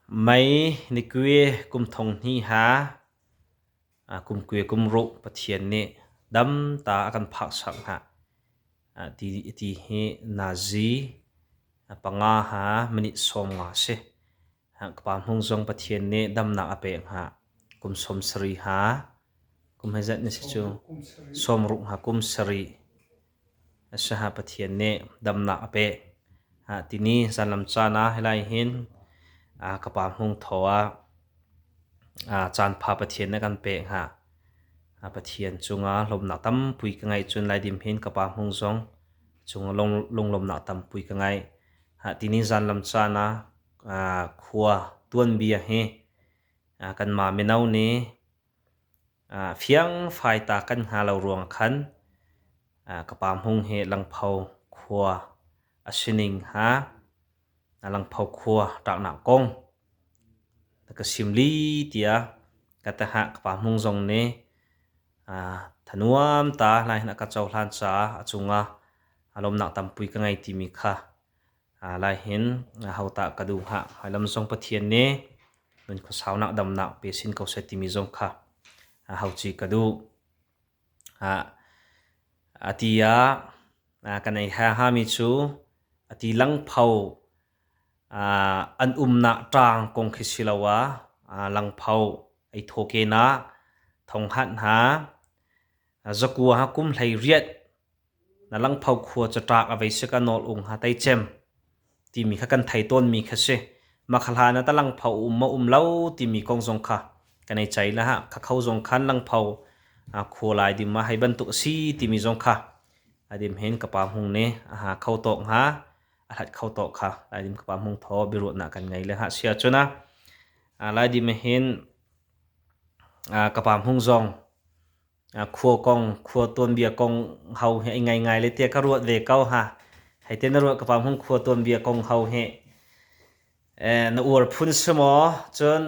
Mei ni kue kum thong hnih ha kum kue kum ruh Pathian nih dam ta a kan phak sak hnga ti ti hi nazi panga ha minute 15 si. Ka pa hmung zong Pathian nih damnak a pek hnga. Kum 70 ha kum hei zat ni si cu 60 hnga kum sarih a si ha Pathian nih damnak a pek. Tini zanlam caan ah helai hin ka pa hmung thaw ah caan pha Pathian nih a kan pek hnga. Pathian cungah lawmnak tampi ka ngeih cun lai dim hin ka pa hmung zong cungah lunglawmnak tampi ka ngeih. Tini zanlam caan ah khua tuanbia hi kanmah mino nih fiangfai ta kan hnga lo ruang khan ka pa hmung hi Langpho khua a sining ha Langpho khua ṭahnak kong ka sim li tiah ka tahah ka pa hmung zong nih thanuam ta lai hin a ka cohlan caah a cungah lawmnak tampi ka ngei timi kha Lai hin hotah ka duh hnga. Hmailam zong Pathian nih nun khuasaunak damnak pe sin ko seh timi zong kha hauci ka duh. Ati ah kan ei hami cu ati langpho an umnak ṭaang kong khi si lo ah langpho ei thawke na thonghat hna zakua ha kum hlei riat Na langpho khua caṭak a vei si ka nawl ung ha tei cem timi kha kan thei tawnmi kha si. Mah kha hlan ah ta langpho um maw um lo timi kong zong kha kan ei cai la ha. Kha kho zong khan langpho khua lai dim ma hei bantuk a si timi zong kha adim hin ka pa hmung nih a ha kho tawk hnga a hlat kho tawk kha lai dim ka pa hmung thaw biaruahnak kan ngei le ha sia cun a lai dim hin ka pa hmung zong Khua kong, khua tuanbia kong ho hi ai ngaingai le tiah ka ruat ve ko ha. Hei te na ruah ka pa hmung khua tuanbia kong ho hi na uar phun si maw? Cun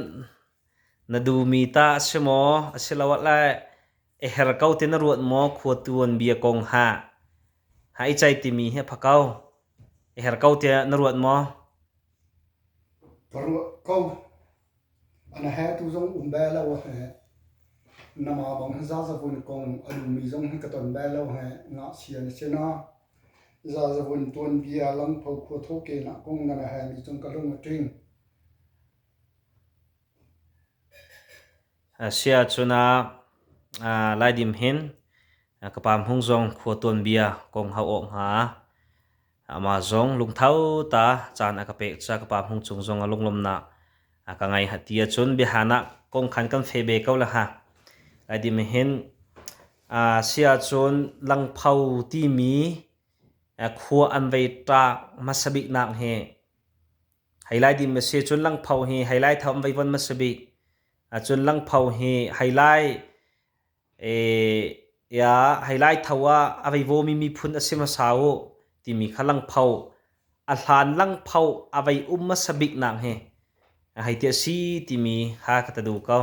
na duhmi ta a si maw? Asiloah le i her ko ti na ruat maw khua tuanbia kong ha? Ha i cai timi hi a pha ko. I her ko tiah na ruat maw? Ka ruah ko. An he tu zong um bel lo he. Nama bang hi zazavun kong a lummi zong hi ka ton bel lo he. Ngakchia na si na. Zazavun tuanbia langpho khua thoke nak kong na he mi cung ka lung a ṭing. Sia cun ah Laidim hin ka pa hmung zong khua tuanbia kong hau awk hnga. Amah zong lungtho ta caan a ka pek ca ka pa hmung cung zong a lunglawmnak a ka ngai ti ahcun biahanak kong khan kan fe be ko la ha. Lai dim hin si ahcun langpho timi khua an vei ṭa hmasa biknak hi hei lai dim a si cun langpho hi hei lai tho an vei von hmasa bik. Cun langpho hi hei lai Hei lai tho ah a vei vawmi miphun a si hmasa u timi kha langpho a hlan langpho a vei um hmasa biknak hi hei ti a si timi kha ka ta duh ko.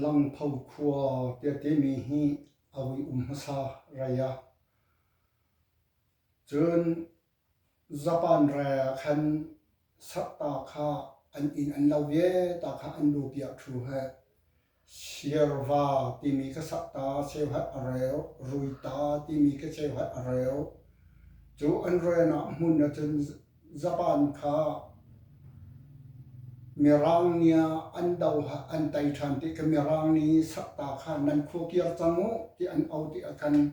Langpho khua tiah timi hi a vui um hmasa rei ah. Cun Japan rai ah khan sakta kha an inn an lo vialte kha an lupiah ṭhu he Siarva timi kha sakta cheu he a reu, Ruita timi kha cheu he a reu. Cu an renak hmun ahcun Japan kha Mirang nih an do an tei ṭhan ti kha Mirang nih sakta kha nan khua kir cang u ti an auh ti ah khan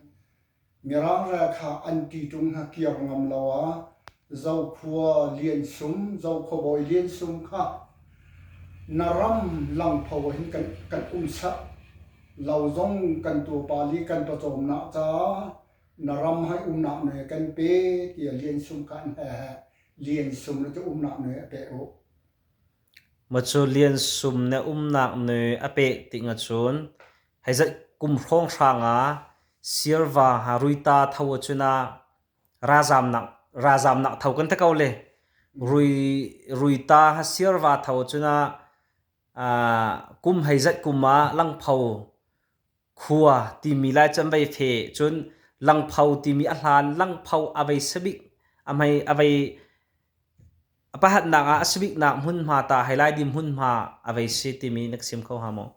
Mirang ral kha an ṭi ṭung hna kir ngam lo ah Zokhua Lian Sum, Zokhua bawi Lian Sum kha na ram langpho ah hin kan, kan um sak lo zong kan tupa li kan pawcawmnak caah na ram hai umnak ne kan pe tiah Lian Sum kha an he he Lian Sum le cu umnak ne a pe u. Macu Lian Sum ne umnak ne a pek ti ngacun Hei zeih kum hrawnghrang ah sirva ha ruita tho ahcun ah ralzamnak ralzamnak tho kan ti ko le rui ruita ha sirva tho ahcun ah kum hei zeih kum ah langpho khua timi lai cu an vei fe cun langpho timi a hlan langpho a vei sabik a hmei a vei. A pahatnak ah a si biknak hmunhma ta hei lai dim hmunhma a vei si timi na ka sim kho hnga maw?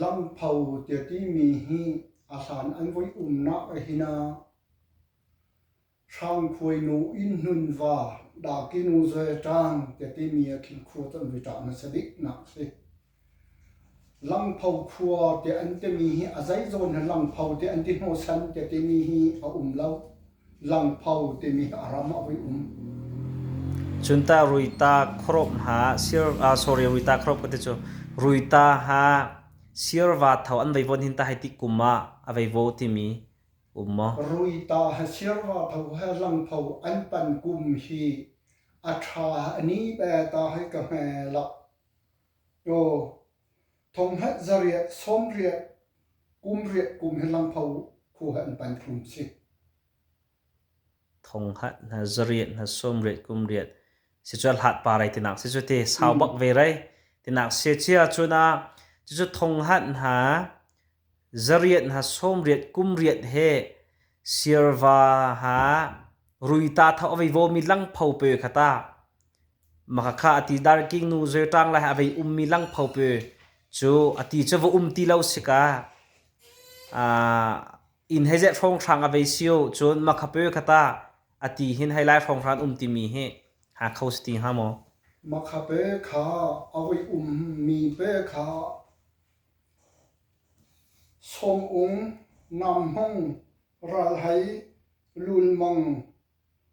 Langpho tiah timi hi a hlan an voi umnak ahhin ah Hrangkhuai nu inn hnun va daki nu zoi ṭang tiah timi ah khin khua cu an vui ṭah hmasa biknak a si. Langpho khua tiah an timi hi a zeizawn hi Langpho tiah an ti hnawhsan tiah timi hi a um lo. Langpho timi hi a ram ah a vui um. Cunta Ruita khuarawp ha sir ah sorry Ruita khuarawp ka ti cu Ruita ha sirva tho an vei von hin ta hei ti kum ah a vei vo timi um maw? Ruita he sirva tho he langpho an pan kum hi a ṭha a ni be ta hei ka hme la. Aw, thonghat zariat sawmriat kumriat kum hi langpho khu he an pan thlum si. Thonghat hna zariat hna sawmriat kumriat si cu hlat pa rai tinak si cu te sau bak ve rai tinak se chia cun ah cucu thonghat hna zariat hna sawmriat kumriat he sirva ha ruita tho avei vomi langpho pe khata Makhakha a ti darking nu zeṭang lai a vei ummi langpho pe cu a ti cu va um ti lo sika inn hei zeh hrawnghrang a vei sio cun makhape khata a ti hin hei lai hrawnghrang um timi hi ha kho si ti hnga maw? Makhape kha a voi ummi pe kha Sawmung, Namhmang, Ralhei, Lulmang,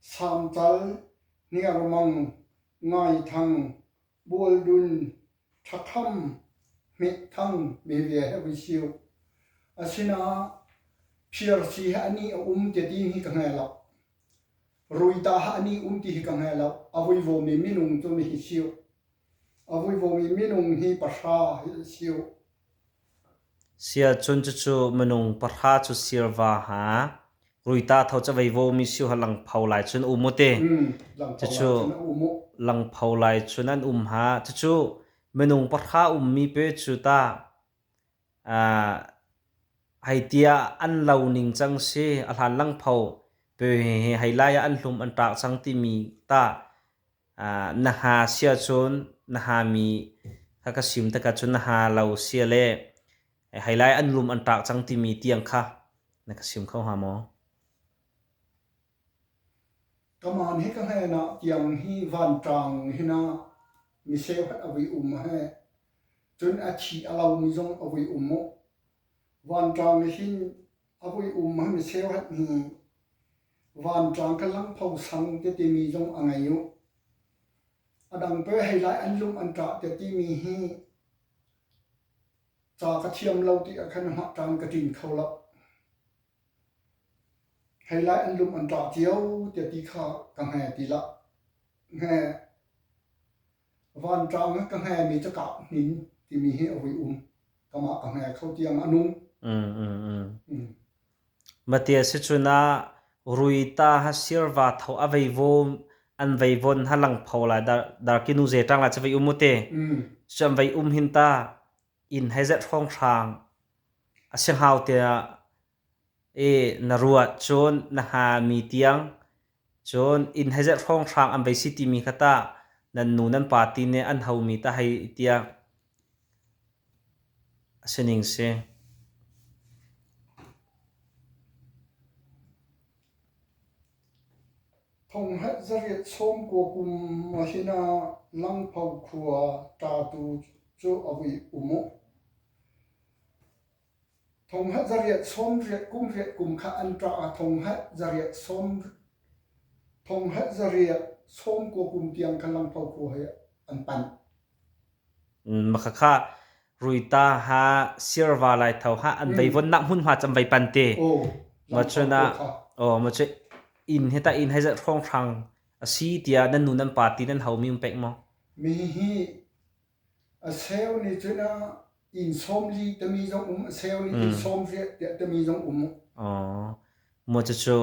Samcal, Hniarmang, Ngaithang, Bualdun, Ṭhakham, Hmehthang mevia he vui siu. Asinain phiarsi he ani a um te ti hi ka hngal lo. Ruita ha ani um ti hi ka hngal lo. A vuivomi minung cu mi hi siu. A vuivomi minung hi pahra hi siu. Sia cun cucu minung pahra cu sirva ha ruita tho ca veivomi siu ha langpho lai cun um u te. Cucu langpho lai cun an um ha. Cucu minung pahra ummi pe cu ta hei tiah an lo ning cang si a hlan langpho pe he hei lai ah an hlum an ṭak cang timi ta na ha sia cun na hami kha ka sim takah cun na ha lo sia le hei lai an lum an ṭak cang timi tiang kha na ka sim kho hnga maw? Kaman hi ka hnen ah tiang hi vanṭang hin ah miseu hat a vui um he cun a thi a lomi zong a vui um mu. Vanṭang hin a vui um he miseu hat hi Vanṭang ka langpho sang te timi zong a ngei u. A dang pe hei lai an lung an ṭah te timi hi ca ka thiam lo ti ah khan hmah ṭang ka ṭin kho lo. Hei lai an lung an ṭah cio te ti kha ka hnge ti lah. Hnge vanṭang ka hnge mi ca kah hnin timi hi a vui um. Kamah ka hnge kho tiang a nung. Matia sicun ah ruita ha sirva tho a veivom an veivon ha langpho lai darkinu ze tang lai cha vei um te. Cu an vei um hin ta inn hei zet hrawnghrang a si hngau tiah i na ruat cun na hngami tiang cun inn hei zet hrawnghrang an vei si timi kha tah nan nu nan pa ti nih an homi tah hei tiah a si ning si. Thonghat zariat sawmkua kum ahhin ah Langpho khua ṭatu cu a vui um u. Thonghat zariat sawmriat kum riat kum kha an ṭah ah thonghat zariat sawm thonghat zariat sawmkua kum tiang kha Langpho khua he an panh. Makhakha ruita ha sirva lai tho ha an vei von nak hmunhma cam vei pan te. Ma chun ah oh ma chu inn he ta inn hai zat hrawng hrang a si tiah nan nu nan pa ti nan ho mi um pek maw? Mi hi a seu ni cun ah inn sawmli tami zong um a seu ni inn sawmriat tiah tami zong um. Oh mo cu cu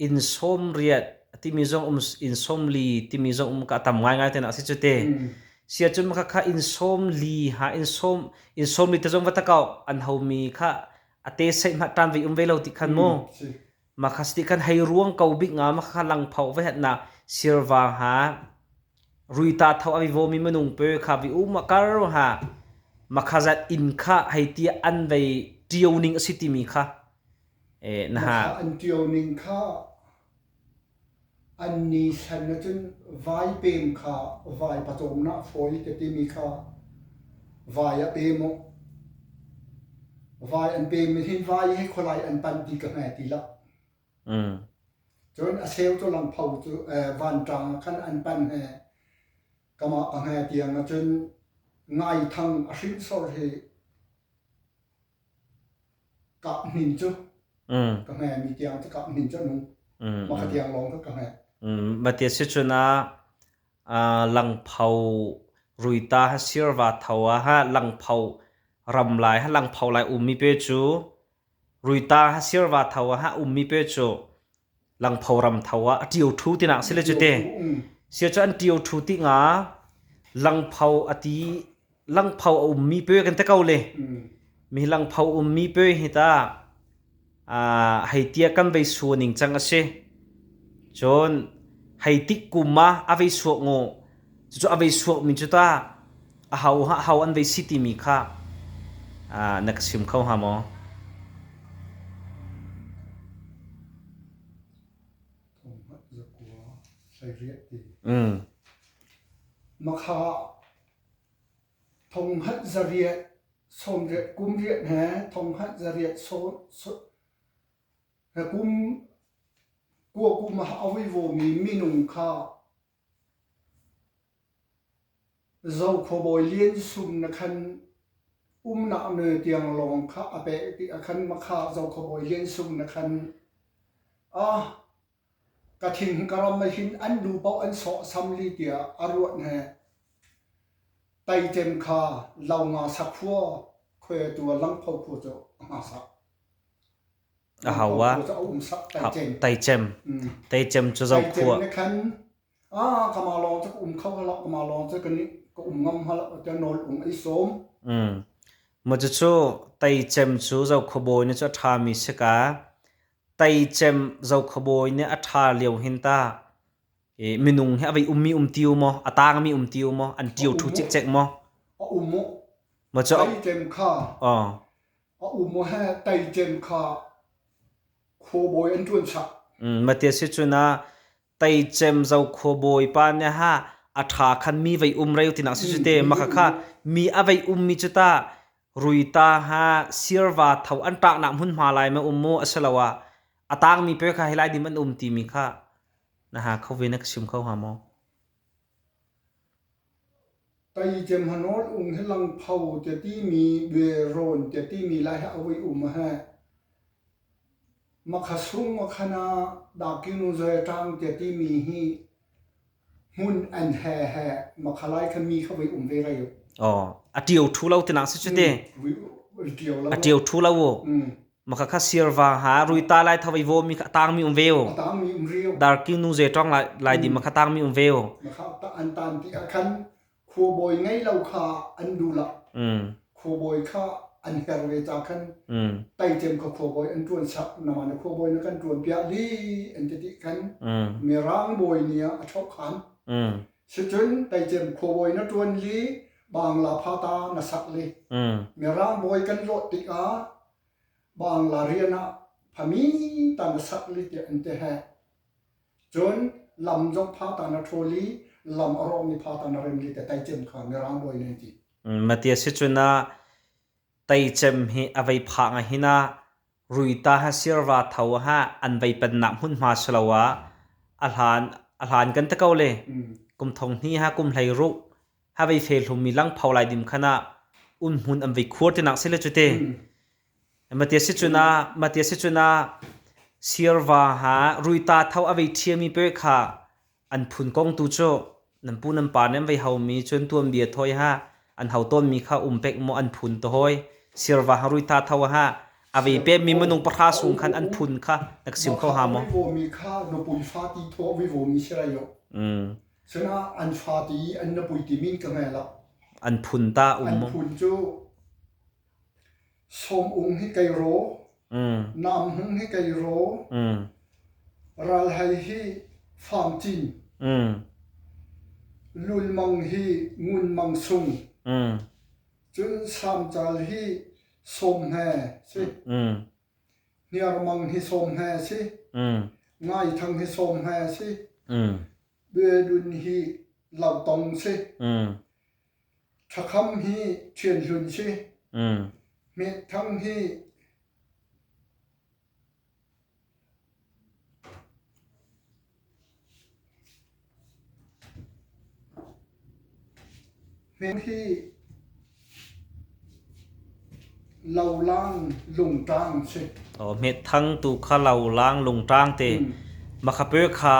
inn 80 timi zong um inn 40 timi zong um ka tam ngaingai te na si cu te sia cun kha kha inn 40 ha inn sawm inn 40 te zong va takau an homi kha ate sei ma tan ve um ve lo ti khan mu. Mah kha si kan hei ruang ko bik nga mah kha langpho ve hat na sirvang ha ruita tho a vi mi minung pe kha vi um kar ha makha zat inn kha hei tia an vei ṭio ning a si timi kha eh na ha Makha an ṭio ning kha an ni san ahcun vai pem kha vai pawcawmnak fawi te timi kha vai a pem u. Vai an pem hin vai hi khualai an pan ti ka hnge ti lo. Cun a cheu cu langpho cu vanṭang ah khan an pan he kamah ka hnge tiang ahcun ngaithang a hrinsor hi kap hnin cu ka hnge mi tiang cu kap hnin cu a nung. Mah kha tiang lawng kha ka hnge. Mate si cun ah langpho ruita ha sirva tho ah ha langpho ram lai ha langpho lai ummi pe cu Ruita ha sirva tho ah ha ummi pe cu langpho ram tho ah a ṭio ṭhu tinak si le cu te. Sia cu an ṭio ṭhu ti nga langpho a ti langpho a ummi pe kan te ko le. Mi langpho ummi pe hi ta hei tia kan vei su ning cang a si. Cun hei tik kum ah a vei suak ngo Cucu a vei suakmi cu ta aho ha ho an vei si timi kha na ka chim kho hnga maw? Mm. Makha thonghat zariat sawmriat kum riat he thonghat zariat he kum kua kum ah a vuivomi minung kha Zokhawbawi Lian Sum na khan umnak ne tiang lawng kha a peh ti a khan makha Zokhawbawi Lian Sum na khan ah ka thing ka ram hin an lu paoh an sawh sam li tiah a ruat he Taitem kha lo nga sakhua khue tu langpho khua cu a hma sak. A hau ah Taicem. Taicem cu Zokhua. Taicem ne khan ah kama lawng cu ka um kho halak kama lawng cu kan ka um ngam halak tiah nawl ung ai sawm. Mm. Mo cu cu Taicem cu Zokhua bawi nih cu a ṭhami si ka. Taicem Zokhua bawi nih a ṭha lio hin ta i minung hi a vei ummi um tiu maw a tangmi um tiu maw an ṭio ṭhu cikcek maw A um mu. Mo cu Taicem kha oh A um he Taicem kha khuabawi an ṭuan chap. Mate si cun ah Teicem zo khuabawi pa nih ha a ṭha khan mi vei um reu tinak si cu te maka kha mi a vei um mi cu ta ruita ha sirva tho an ṭahnak hmunhma lai ma um mu asiloah a tangmi pe kha hi lai dim an um timi kha na ha kho ve na ka chim kho hnga maw? Taicem ha nawl ung hi langpho te timi rawn te timi lai hi a voi um he Makha sung makhana dakinu zoi ṭang te timi hi hmun an he he makha lai kha mi kha voi um ve rei. Oh, a ṭio ṭhu lo tinak si cu te. A ṭio ṭhu lo u. Maka kha sirva ha ruita lai thavai vo mi kha tang mi um ve u. Tang mi um riu. Darking nu ze tong lai lai di maka tang mi um ve u. Maka ta an tan ti khan khuabawi ngei lo kha an du la. Khuabawi kha an her ve cha khan taicem kha khuabawi an tuan sak nama na khuabawi na kan tuan piah li an ti ti khan mirang bawi ni a thok khan. Sicun taicem khuabawi na tuan li Bangla phata na sak li. Mirang bawi kan lawt tikah Bangla rian ah phami ta na sak li tiah an ti he. Cun lam zong phata na ṭhawl i lam a rawkmi phata na rem li tiah Taicem kha Mirang bawi nih an ti. Matia si cun ah Taicem hi a vei phah nga hin ah Ruita ha sirva tho ha an vei pennak hmunhma siloah a hlan a hlan kan ti ko le kum thong hnih ha kum hlei ruk ha vei fe hlummi langpho lai dim khan ah un hmun an vei khuar tinak si le cute mate si cun ah mate si cun ah sirva ha ruita tho a vei ṭhiami pe kha An phun kong tu cu nan pu nan pa nih an vei haumi cun tuanbia thawi ha an hau tawnmi kha um pek maw an phun te hawi sirva ha ruitha tho ha a vei pemmi minung pahra sung khan an phun kha na ka sim kho ha maw? Vivomi kha nupui fa ti thaw vivomi si rai lo. Sina an fa ti an nupui ti min ka ngai lo. An phun ta um An phun cu Sawm ung hi kei ro. Nam Hung hi kei ro. Ral Hai hi Fam Cin. Lul Mang hi Ngun Mang Sung. Cun Sam Cal hi Sawm Hme si. Hniar Mang hi Sawm Hme si. Ngai Thang hi Sawm Hme si. Bue Dun hi Lau Tong si. Thakham hi Ṭhian Hlun si. Hmet Thang hi Hmet hi Lolang lungṭang si. Hmet Thang tu kha Lolang lungṭang te. Makhape kha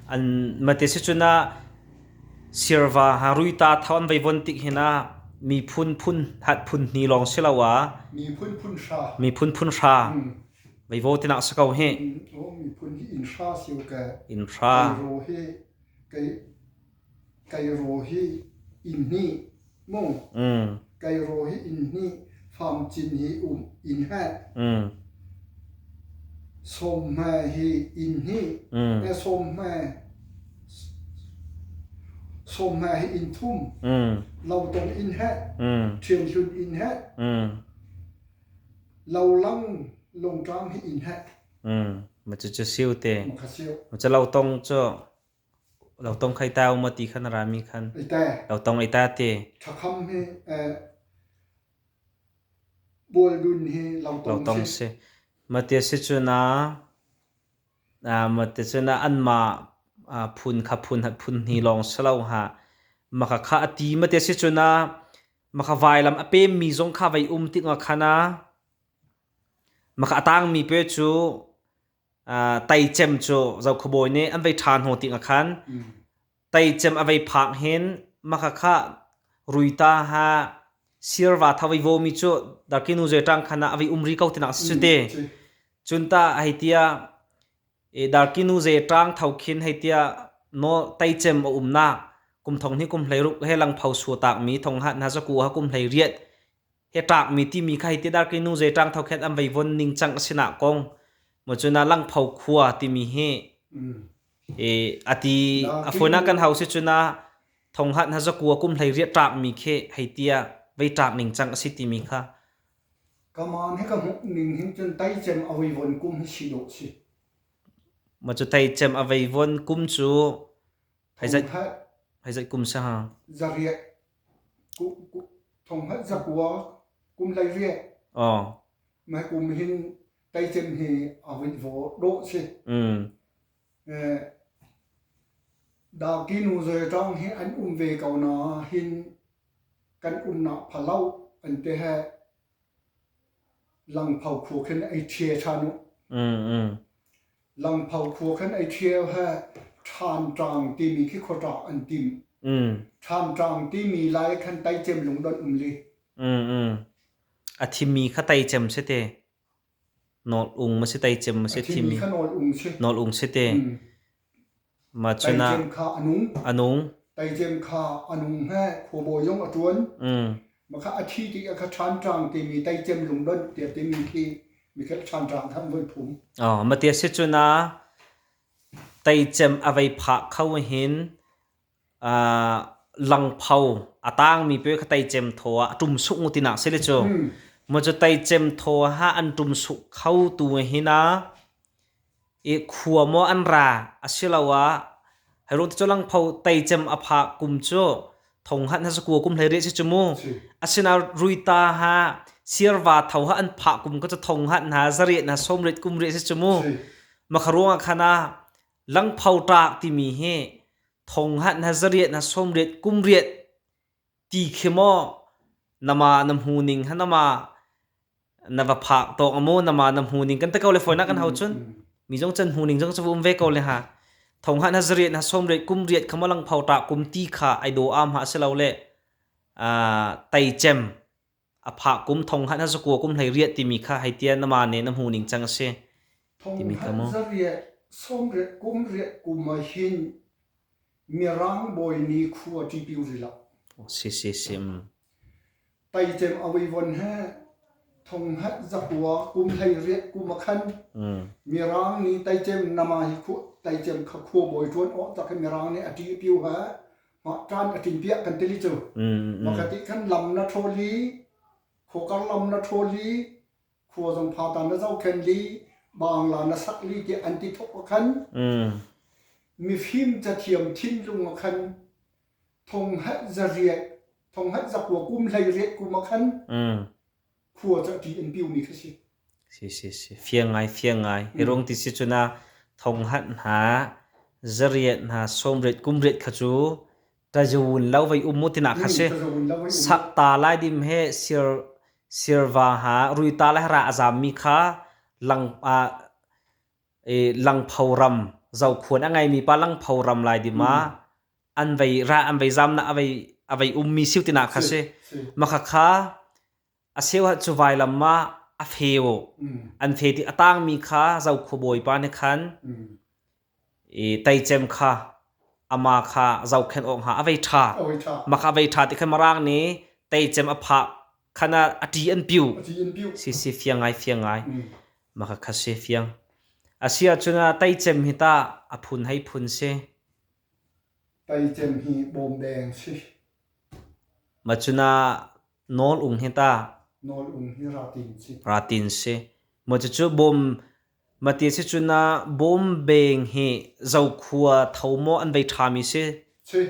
an mate si cun ah Sirva ha ruita tho an vei von tik hin ah miphun phun hat phun hni lawng si lo ah Miphun phun hra. miphun phun hra veivo tinak si ko hi. Miphun hi inn hra si ke. Inn hra. Kei ro hi kei kei ro hi inn hnih mu. Kei ro hi inn hnih farm cin hi um inn heh. Sawm hme hi inn hnih. Sawm hme sawm hme hi inn thum. Lotong inn heh. Ṭhianhlun inn heh. Lolang lungṭang hi inn heh. Ma cu siu te. Ma kha siu. Ma cu lotong cu lotong khai tau ma ti khan rami khan. Ai te. Lotong ai ta te. Thakham hi Bualdun hi lotong Lotong si. Ma te si cu na ma te cu na anmah phun kha phun phun hni lawng si lo ha. Ma kha kha a ti ma te si cu na Maka vailam a pemmi zong kha vei um tik nga khan ah maka a tangmi pe cu teicem cu Zokhawbawi nih an vei ṭha hnu tik ah khan teicem a vei phak hin maka kha ruita ha sirva tha vei vomi cu darkinu zoi ṭang khan ah a vei um ri ko tinak si cu te. Cun ta hei tiah Darki nu ze ṭang tho khin hei tiah naw teicem a umnak kum thong hnih kum 16 he langpho sua takmi thong hat hna zaku ha kum 18 he ṭakmi timi kha hei ti darki nu ze ṭang tho khen an vei von ning cang a sinak kong mo cuna langpho khua timi hi ati a phone kan hau si cuna thong hat hna zakua kum 18 ṭakmi khi hei tia vei ṭak ning cang a si timi kha Kaman hi ka hmuh ning hin cun teicem a veivon kum hi si dawh si. Ma cu teicem a veivon kum cu hei zat hei zat kum sa ha. Zariat thong hat zakua kum lai riat. Oh. Ma kum hin teicem hi a veivo dawh si. Daki nu zoi ṭang hi an um ve ko na hin kan umnak phalo an ti he Langpho khua khin ei ṭhia ṭhan u. Langpho khua khin ei ṭhia he Ṭhanṭang timi khi khuaṭak an tim. Ṭhanṭang timi lai khan Teicem lungdonh um li. A thimi kha Teicem si te. Nawl ung ma si Teicem ma si thimi. Kha nawl ung si. Nawl ung si te. Ma cun ah Teicem kha a nung. A nung. Teicem kha a nung he khuabawi zong a ṭuan. Ma kha a thi tik ah kha Ṭhanṭang timi Teicem lungdonh tiah timi khi mi kha Ṭhanṭang kha an voi phum. Oh, ma tia si cun ah Teicem a vei phah kho hin langpho a tangmi pe kha teicem thaw ah a ṭum suk ngu tinak si le cu. Maw cu teicem thaw ha an ṭum suk kho tu hin ah i khua maw an ra asiloah hei ruang cu langpho teicem a phak kum cu thong han ha sakua kum hlei riah si cu mu. Asinain ruita ha sirva tho ha an phah kum ka cu thong han ha zariat na sawmriat kum riah si cu mu. Makha ruangah khan ah langpho ṭak timi hi thong hat na zariat na sawmriat kum riat ti khi maw nama na hmu ning ha nama na va phak tawk amu nama na hmu ning kan te ko le foi na kan hau chun mi zong chan hmu ning zong chu um ve ko le ha thong hat na zariat na sawmriat kum riat khama lang phau ta kum ti kha ai do am ha selo le a tai chem a phah kum thong hat na zakua kum hlei riat timi kha hei tia nama ne na hmu ning chang a si timi kha mu. Zariat sawmriat kum riat kum ah hin Mirang bawi ni khua ṭipiu ri lo. Si si si. Teicem a veivon he. Thonghat zakua kum 18 kum ah khan Mirang nih Taicem nama hi khu Taicem kha khua bawi ṭuan awh tak hi Mirang nih a ṭi piu ha mah ṭan a ṭin piah kan tili cu. Makha ti khan lam na ṭhawl i khuakar lam na ṭhawl i khua zong pha ta na zohkhen li bangla na sak li tiah an ti thok ah khan mifim cathiam thinlung ah khan thonghat zariat thonghat zakua kum 18 kum ah khan khua cu a ṭi an piumi kha si. Si si si fiang ngai fiang ngai hi rung ti si cuna thonghat hna zariat hna sawmriat kumriat kha cu Tazawun lo vai um mu tinak kha si. Sakta lai dim he sir sirva ha ruita le ra a zammi kha lang a langpho ram zokhuan a ngeimi pa langpho ram lai dim ah an vei ra an vei zam na a vei a vei ummi siu tinak kha si. Makha kha A cheu ah cu vailam ah a feu. An fe ti a tangmi kha zokhua bawipa nih khan i teicem kha ama kha zohkhenh awk hnga a vei ṭha. Mah kha a vei ṭha ti khan Mirang nih teicem a phah khan ah a ṭi an piu. Si si fiang ngai fiang ngai. Mah kha kha si fiang. A si ahcun teicem hi tah a phun hei phun si. Teicem hi bawmbeng si. Mah cun ah Nawl ung hi ta. Nawl ung hi ratin si. Ratin si. Maw cucu bawm mati si cun ah bawm beng hi zokhua tho maw an vei ṭhami si. Si.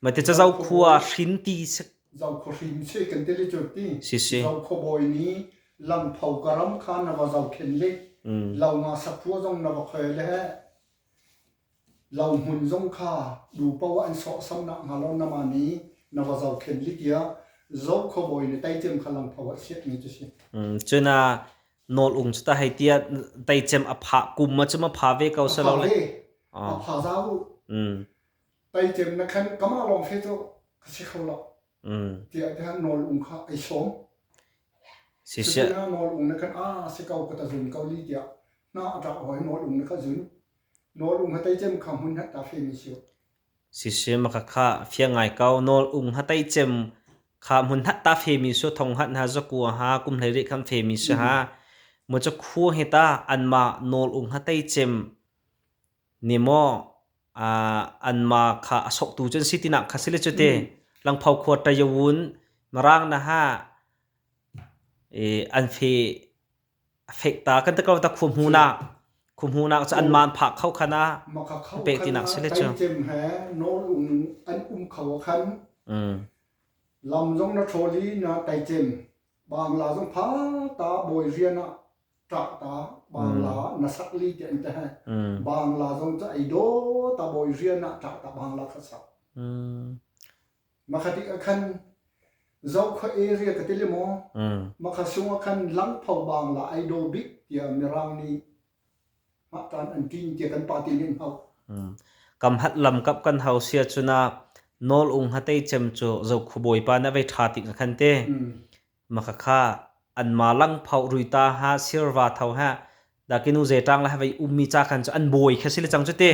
Mati cu zokhua hrin ti si. Zokhua hrin si kan ti li cu ti. Si si. Zokhua bawi nih lamtho ka ram kha na va zohkhenh le lo nga sakhua zong na va khoe le he Lohmun zong kha nu paoh an sawhsam nakhnga lo na mah nih na va zohkhenh li tiah Zokhua bawi nih Teicem kha langpho ah chiahmi cu si. Cun ah nawl ung cu ta hei tiah Teicem a phah kum ah cun a pha ve ko selo le. A pha zau. Teicem na khan kamah lawng fe cu ka si kho lo. Tiah tiah nawl ung kha ai sawm. Siseh. Cutin nawl ung na khan a si ko ka ta zun ko li tiah na a ṭah hoi nawl ung na kha zun. Nawl ung ha teicem kha hmun hat ta fe mi si. Siseh maka kha fiang ngai ko nawl ung ha teicem kha hmun hat ta fe mi su thong hat na zakua ha kum hlei ri kham fe mi si ha mu cha khu hi ta anma nawl ung ha teicem ni maw anmah kha a soktu cu an si tinak kha si le cu te langpho khua tayawun marang na ha an fe a fek ta kan te ko ta khu hmu na khu hmu na cu an man phak kho khana pe tinak si le cu cem he nawl um an um kho khan lam zong na tholi na tai cem bangla zong pha ta bawi rian ah ṭah ta bangla na sak li ti an ti he bangla zong cu ei do ta bawi rian ah ṭah ta bangla kha sak makha tik ah khan zokhua area ka ti le maw makha sung ah khan langpho bangla ai do bik tiah mirang nih mah tan an tin tiah kan pa ti nih hau kam hat lam kap kan hau sia chuna nawl ung hatei cem cu zokhu bawipa na vei ṭha ti khan te Makhakha anmah langphoh ruita ha sirva tho ha dakinu zetang la vei ummi ca khan cu an bawi kha si le cang cu te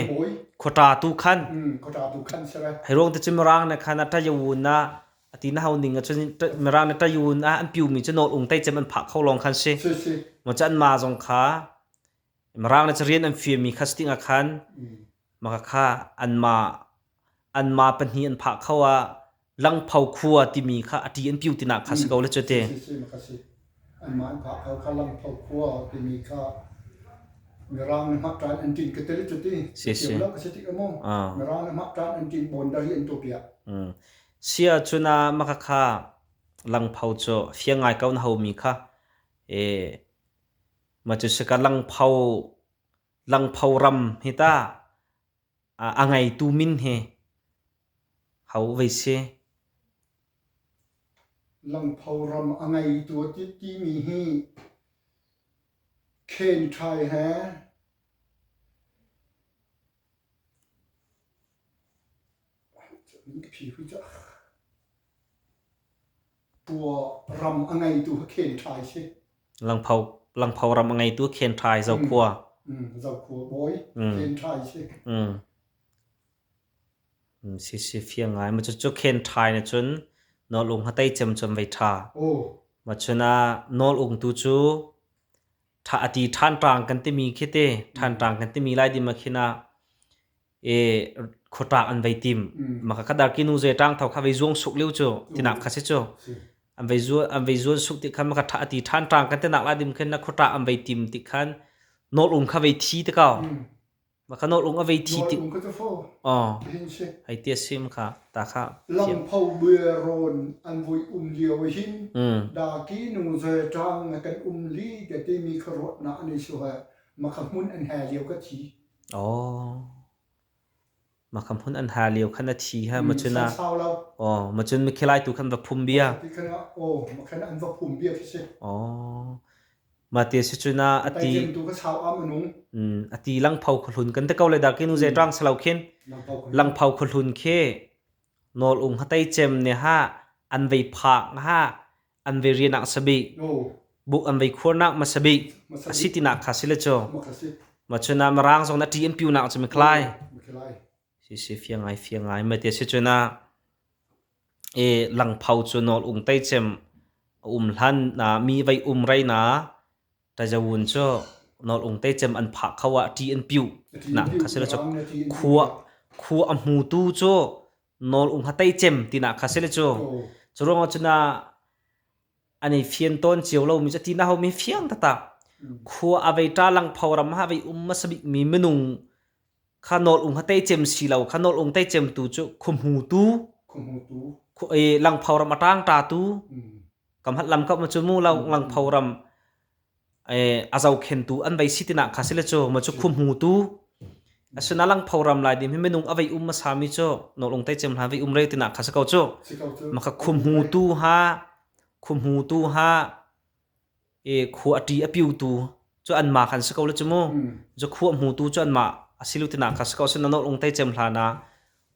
khuata tu khan khuata tu khan sere hei ruang te cu mirang ne khan a tayawun na ati na hau ning a cun mirang ne tayawun a an piu mi cu nawl ung tai cem an phah kho long khan si mo cu an ma zong kha mirang ne cu rian an fiam mi kha sting a khan Makhakha anmah anmah pahnih an phah kho ah Langpho khua timi kha a ṭi an piu tinak kha si ko le cu te. Si si maka si. Anmah an phah kho kha Langpho khua timi kha Mirang nih hmak ṭan an ṭin ka tel cu ti. Si si. Thiam lo ka si tik maw. Mirang nih hmak ṭan an ṭin boundary an tuah piak. Sia cuna makhakha Langpho cu fiang ngai ko na homi kha e ma cu sika Langpho Langpho ram hi ta a ngeitu min hi ho vei si? Langpho ram a ngeitu a ti timi hi Khen Ṭhai he ka phi hui cah. Pua ram a ngeitu hi Khen Ṭhai si. Langpho Langpho ram a ngeitu Khen Ṭhai Zokhua. Zokhua bawi Khen Ṭhai si. Si si fiang ngai. Ma cucu Khen Ṭhai na cun nawlung hatei cem cun vei ṭha. Oh. Machun ah nawl ungtu cu ṭha a ti ṭhan ṭang kan timi khi te ṭhan ṭang kan timi lai dim ah khin ah e khuaṭak an vei tim. Maka kha darki nu ze ṭang tho kha vei zuang suk liu cu tinak kha si cu. An vei zuan an vei zuan suk ti khan maka ṭha a ti ṭhan ṭang kan tinak lai dim khin na khuaṭak an vei tim ti khan nawl ung kha vei thi te ko. Maka nawl ung a vei thi ti. Nawl ung kha cu fo. Oh. Hin si. Hei ti sim kha ta kha. Langpho buairawn an vui um lio hin daki nu ze ṭang kan um li te timi kha ruahnak an i su he maka hmun an he lio ka thi. Oh. Maka hmun an ha lio khan a thi ha macun a Sau lo. Oh, macun mikhilai tu khan va phum bia. Ti khan oh, makhan an va phum bia khi si. Oh. Mate si cun a ati Tai tu ka sau am anung. Ati langpho khuhlun kan te ko le darki nu ze ṭang salo khin. Langpho khuhlun khi nawl ung hatei cem ne ha an vei phak ha an vei rianak sabi buk an vei khuarnak ma sabi asi tinak kha si le cu ma chuna marang zong na ṭi an piu nak cu miklai si si fiang ngai fiang ngai ma te si cuna e langpho cu nawl ung tei cem um hlan na mi vei um rei na Tazawun cu nawl ung te cem an phah kho ah ṭi an piu nak kha si le cu khua khua a hmutu cu nawl ung ha tei cem tinak kha si le cu cu ruangah cun an i fian tawn cio lomi cu ti na homi fiang taktak khua a vei ṭa lang pho ram ha vei um hmasa bikmi minung kha nawl ung ha tei cem si lo kha nawl ung tei cem tu cu khuahmutu langpho ram a ṭang ṭa tu kam hat lam ka ma cu mu lo langpho ram a zohkhentu an vei si tinak kha si le cu ma cu khuahmutu asina langpho ram lai dim hi minung a vei um hmasa mi cu nawl ung tei cem hlan vei um re tinak kha si ko cu ma kha khuahmutu ha khuahmutu ha i khua a ṭi a piutu cu anmah khan si ko le cu mu cu khua hmutu cu anmah a si lu tinak kha si ko sin na nawl ung tei cem hlan ah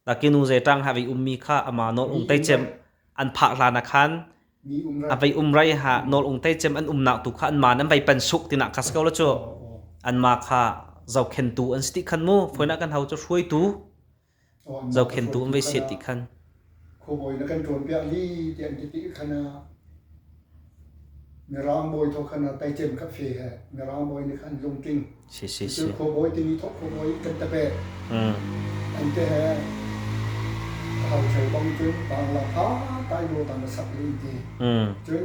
takinu zei ṭang ha vei ummi kha ama nawl ung tei cem an phak hlan ah khan a vei um rei ha nawl ung tei cem an umnak tu kha anmah nan vei pan suk tinak kha si ko le cu anmah kha zohkhentu an si ti khan mu foina kan hau cu hruaitu zohkhentu an vei siat ti khan Khuabawi na kan ṭawnpiak li ti an ti ti khan ah Mirang bawi tho khan ah taicem kha fe he Mirang bawi nih khan lungtling si si si khuabawi timi thok khuabawi kan tape an te he hau thei bang cun bangla pha tai lo ta na sak li ti cun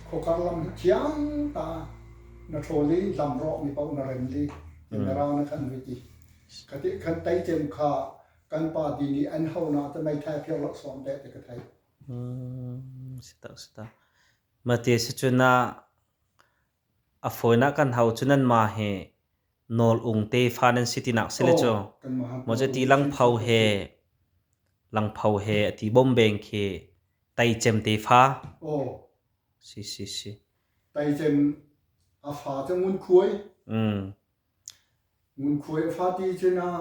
khuakar lam thiang ta na ṭhawl i lam rawk mi paoh na rem li ti Mirang na khan vi ti Ka ti khan taicem kha kan pa ti nih an ho na te meithai phir lo sawm te te ka thei. Si tak si tak. Mate si cu na a fawi na kan hau cu nan ma he nawl ung te fa nan si tinak si le cu. Mo cu ti langpho he langpho he ati bom beng khi taicem te fa. Oh. Si si si. Taicem a fa cu ngun khuai. Ngunkhuai a fati cun ah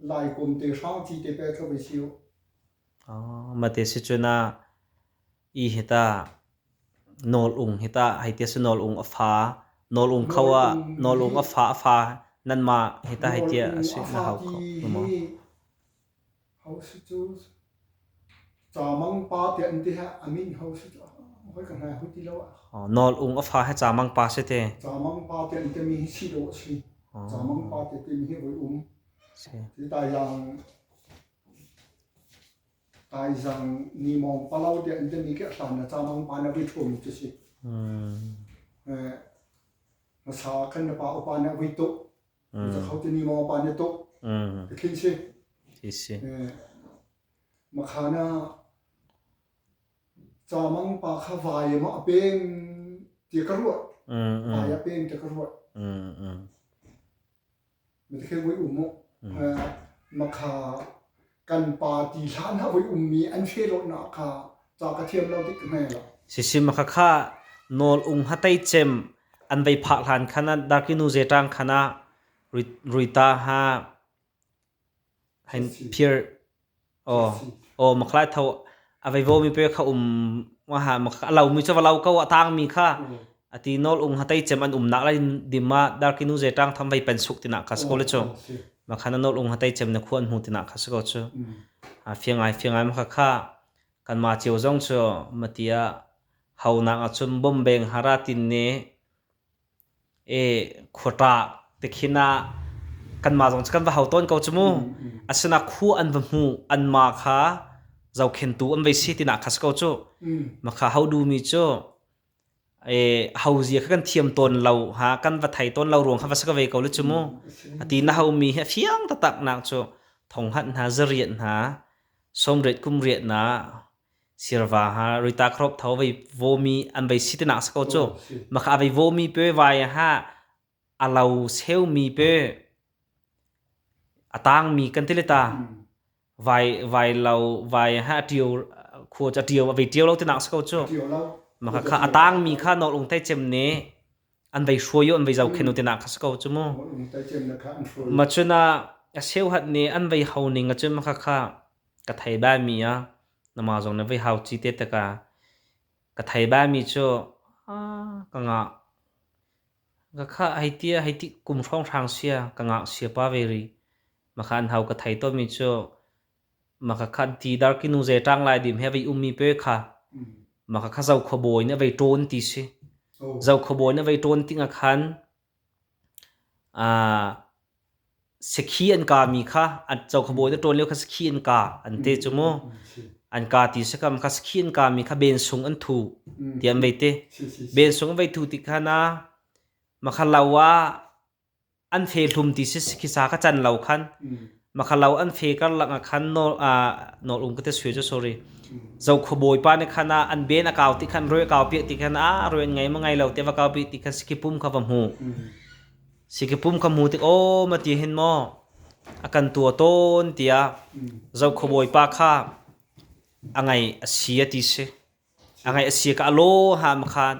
Laikawm te hrang ci te pe kha voi si u. Mate si cun ah i hi ta nawl ung hi ta hei ti si nawl ung a fa nawl ung kho ah nawl ung a fa a fa nan ma hi ta hei ti a si na hau kho maw? Ho si cu Camang pa tiah an ti ha a min ho si cu hoi ka hnai hoi ti lo ah. Nawl ung a fa he camang pa si te. Camang pa tiah an timi hi si dawh a si. Camang pa ti timi hi voi um. Ti taizang taizang ni mong palau tiah an timi khi a hlan na camang pa na vui ṭhawmi cu si. Hmasa khan na pa upa na vui tuk. Za kho ti ni maw pa ne tuk. Ka khin si. Si si. Makhana camang pa kha vai ma a peng ti ka ruah. Vai a peng ti ka ruah. Ma ti khe voi um mu. Makha kan pa ti hlan ha voi um mi an fe lo na kha ca ka thiam lo tik ka hme lo. Si si makha kha nawl ung hatei cem an vei phah hlan khan ah darkinu zetang khan ah ruita ha hein phir aw aw makhlai tho a vei vo mi pe kha um wa ha a lo mi chu va lo ko a tang mi kha ati nawl ung hatei cem an um nak lai dimma darkinu zetang tham vei pen suk tina kha sko le chu makhana nawl ung hatei cem na khu an hmu tina kha sko chu a fiangai fiangai makha kha kan ma chiu zong chu matia. Haunak ahcun bombeng haratin nih e khuaṭa te khin ah kanmah zong cu kan va hau tawn ko cu mu. Asina khu an va hmu anmah kha zohkhentu an vei si tinak kha si ko cu. Makha ho duhmi cu e hozia kha kan thiam tawn lo ha kan va thei tawn lo ruang kha va si ka ve ko le cu mu. Ati na homi hi a fiang taktak nak cu thonghanh hna zariat hna sawmriat kumriat na sirva ha rita khrop tho vei vomi an vei si tinak si ko cu. Makha a vei vomi pe vai ha a lo seumi pe a tangmi kan ti le ta. Vai vai lo vai ha ṭio khua cu a ṭio a vei ṭio lo tinak si ko cu. Maka kha a tangmi kha nawl ung tai cem nih an vei hruai an vei zohkhen tinak kha si ko cu mu. Ma cun ah a seu hat nih an vei ho ning a cun maka kha ka thei bai mi a nama zong na vei hau chi te taka ka thei bai mi cu ka ngah ka kha hei ti hei ti kum hrawng hrang sia ka ngah sia pa ve ri Maka an hau ka thei tawnmi cu maka kha ti darki nu ze ṭang lai dim he vei ummi pe kha maka kha zokhua bawi nih a vei ṭawn ti si. Zokhua bawi nih a vei ṭawn tikah khan sakhi an kami kha zokhua bawi nih a ṭawn lio kha sakhi an ka an te cu mu. An ka ti si kam kha sakhi an kami kha ben sung an thu ti an vei ti. Ben sung an vei thu tik khan ah makha lo ah an fe hlum ti si khi sa ka can lo khan makhalo an fe karlak ah khan nawl nawl um ka te sui cu sorry zo kho bawipa nih khan ah an ben a kau ti khan roi a kau piak ti khan a roi an ngai ma ngai lo te va kau pi ti khan sikhi pum kha va hmu sikhi pum kha hmu tik o ma ti hin maw a kan tua tawn tia zo kho bawipa kha a ngai a si a ti si A ngaih a sia ka a law ha ma khan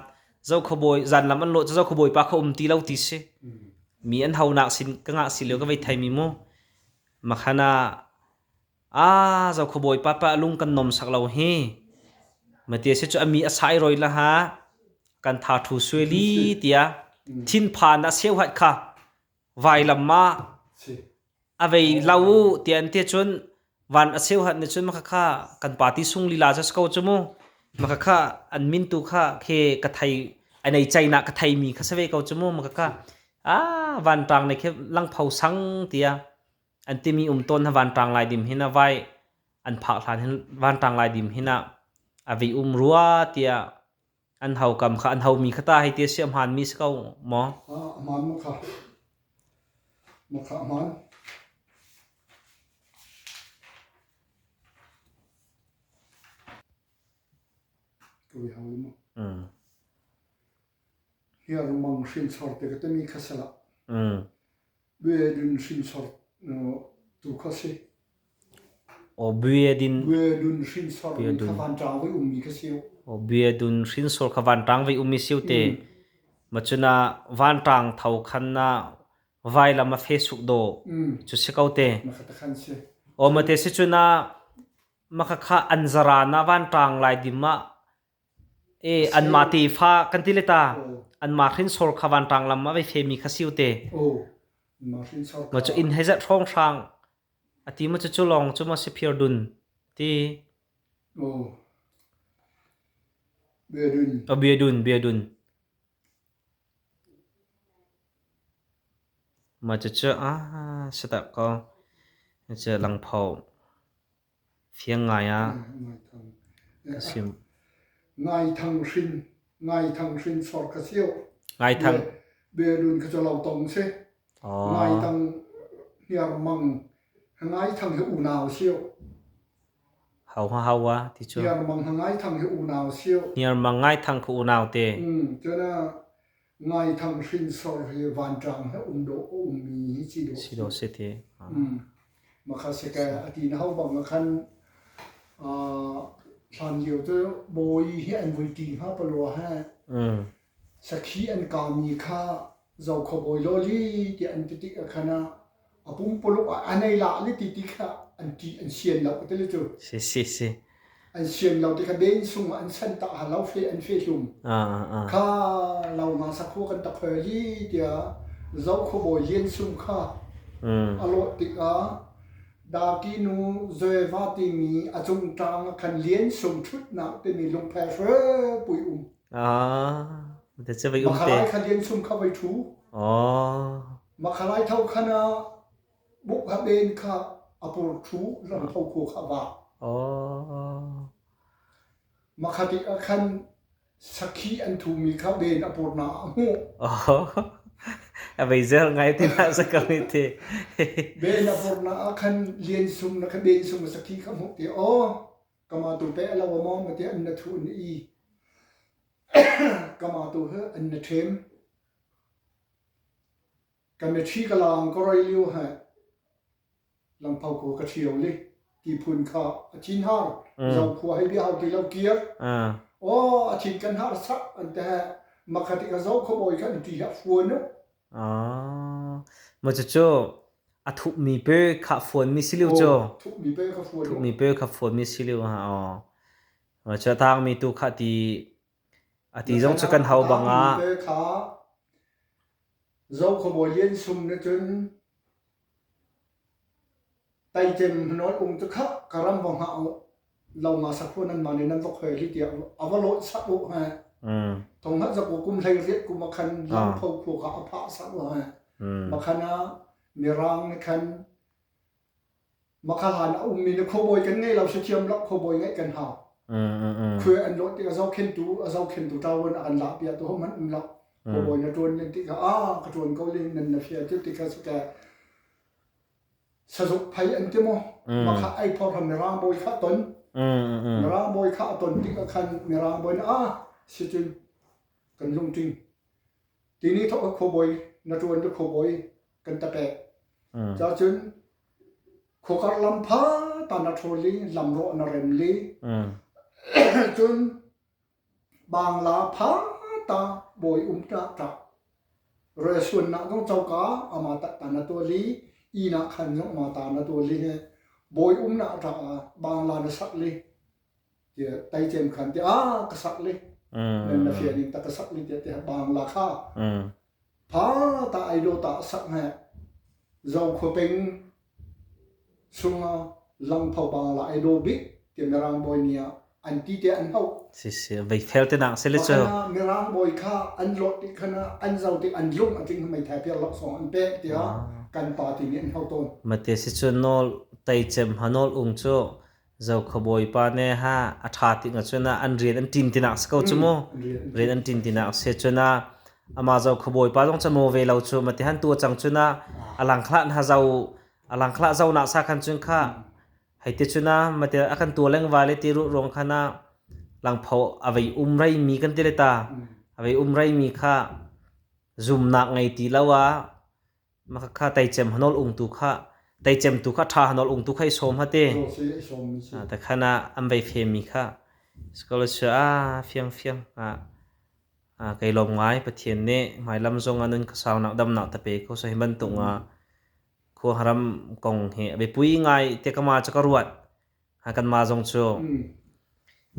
Zokhawbawi zanlam an lawh cu Zokhawbawi pa kha um ti lo ti si. Mi an honak sin ka ngah si lio ka vei thei mi mu. Makhan ah ah Zokhawbawi pa pa lung kan nom sak lo hi. Mate si cu ami a sai roi la ha kan tha thu sueli tia thinphan a seu hat kha vailam ah a vei lo u tiah an ti cun van a cheu hat nih cun maka kha kan party sung lila cu si ko cu mu maka kha an min tu kha khi ka thei a nei chainak ka thei mi kha si ve ko cu mu maka kha ah vantang ne khi langpho sang tia an timi um tawn na vantang lai dim hin a vai an phak hlan hin vantang lai dim hin a a vi um rua tia An haukam kha an haumi kha ta hei ti a si a hmaanmi si ko maw? Ah, a hmaan maw kha? Maw kha a hmaan? Ka wi hau maw? Hiarmang hrinsor te ka timi kha sala. Buedun hrinsor tu kha si. Aw Buedin Buedun hrinsor mi kha vanṭang voi ummi kha si. Aw Buedun hrinsor kha vanṭang voi ummi siu te. Macuna vanṭang tho khan na vailam a fe suk do cu si ko te. Aw mate si cuna maka kha an zara na vanṭang lai dim ah E anmah tefa kan ti le ta anmah hrinsor kha vanṭang lam ah vei femi kha siu te. Ma cu inn hei zat hrawnghrang a ti ma cu cu lawng cu ma si phir dun ti. Oh bia dun bia dun. Ma cu cu ah si tak ko. Cu langpho. Fiang ngai ah ka sim. Ngaithang hrin Ngaithang hrinsor kha sio. Ngaithang. Belun kha cu lo tong si. Ngaithang hniarmang Ngaithang hi unau sio. Hau ha hau wa ti cu. Hniarmang ha Ngaithang hi unau sio. Hniarmang Ngaithang khu unau te. Cun Ngaithang hrinsor hi vanṭang he um dawh a ummi hi si dawh si dawh si ti. Makha si ke a ti na ho bang khan hlan lio cu bawi hi an vui ṭi hnga palua he sakhi an kami kha zokho bawi lawli tiah an ti tik ah khan a pumpuluk ah a nei la le ti ti kha an ṭih an sian lo ka ti le cu. Si si si. An sian lo ti kha ben sung ah an san ta ha lo fe an fe hlum. Kha lo nga sakhu kan tak hoi li tiah zokho bawi lian sung kha a lawh tikah. Daki nu Zoeva timi a cung ṭang ah khan Lian Sung ṭhutnak timi lungpher hre pui um. Ah, te cu vai um te. Makhalai kha Lian Sung kha vai ṭhu. Oh. Makhalai tho khan ah buk ha ben kha a pur ṭhu lam tho khu kha va. Oh. Makhati ah khan Sakhi an thumi kha ben a purnak a hmuh. A vei zel ngai ti na sa ko ni ti. Ben a purnak ah khan lian sung na kha ben sung sakhi kha hmuh ti aw kama tu pe lo maw ma ti an na thu an i kama tu he an na ṭhem kan na ṭhi ka lang ka roi liu he Langpho khua ka ṭhio li ti phun kha a thin har zo khua hei bia hau ti lo kir aw a thin kan har sak an te makhat ka zo kho bawi kha an ti ha fuan u. Ah ma cu cu a thup mi pe kha fuan mi si liu cu thup mi pe kha fuan thup mi pe kha fuan mi si liu ha aw ma cu tang mi tu kha ti a ti zong cu kan hau bang ah pe kha zo kho bawi lian sum na cun Taicem hnawl um cu khah ka ram va hngah uh, lo nga sakhua nan mah nih nan va khoi li tiah a va lawh sak uh he. Thong hngalh zak kum hlei riat kum ah khan lamtho khua kha a phah sak uh he. Makhan ah Mirang nih khan makha hlan a ummi nih khuabawi kan ngei lo sathiam lo khuabawi ngeih kan hau. Khua an lawh tik a zohkhentu a zohkhentu ṭawan a kan lah piah tu hohmanh um lo. Khuabawi na ṭuan len tikah ah ka ṭuan ko ling nan na fia cu tikha sike sazuk phei an ti maw makha ai phor han mirang bawi kha ton mirang bawi kha a ton tikah khan mirang bawi nih ah sicun kan lungṭing tini thok ka khuabawi na ṭuan ka khuabawi kan ta pek ca cun khuakar lam pha ta na ṭhawl li lam rawh na rem li cun Bangla pha ta bawi um ta ta Resuannak zong coka ama ta ta na tuah li inn ah khan zong ama ta na tuah li he bawi umnak ta ah bangla na sak li tiah taicem khan ti ah ka sak li nan na fian in ta ka sak li tiah tiah bangla kha pha ta ai do ta sak he zo khua peng Chungah langpho bangla ai daw bik tiah Mirang bawi nih ah an ti te an hauh. Si si, vei fel te nak si le cu. Makhan Mirang bawi kha an lawt tik khan an zo tik an lung a tling meithai piar laksawng an pek tiah kan pa ti nih an hau tawn. Mate si cu nawl teicem ha nawl ung cu zo bawipa ne ha a ṭha ti nga cun an rian an ṭin tinak si ko cu mu. Rian an ṭin tinak si cun ama zo khuabawipa zong cu maw ve lo cu mate han tu cang cun a langkhla ha zo a langkhla zo nak sa khan cun kha hei ti cun mate a kan tua leng va le ti ru ruang khan langpho a vei um rei mi kan ti le ta a vei um rei mi kha zumnak ngei ti lo ah Maka kha teicem hanawl ungtu kha teicem tu kha ṭha hanawl ungtu kha i sawm ha te. Ta khan ah an vei femi kha scholarship ah fiang fiang ah kei lawm ngai Pathian nih hmailam zong ah nun khasaunak damnak ta pe ko so hi bantuk nga khua haram kong hi a biapui ngai te ka ma cu ka ruat ha kan ma zong cu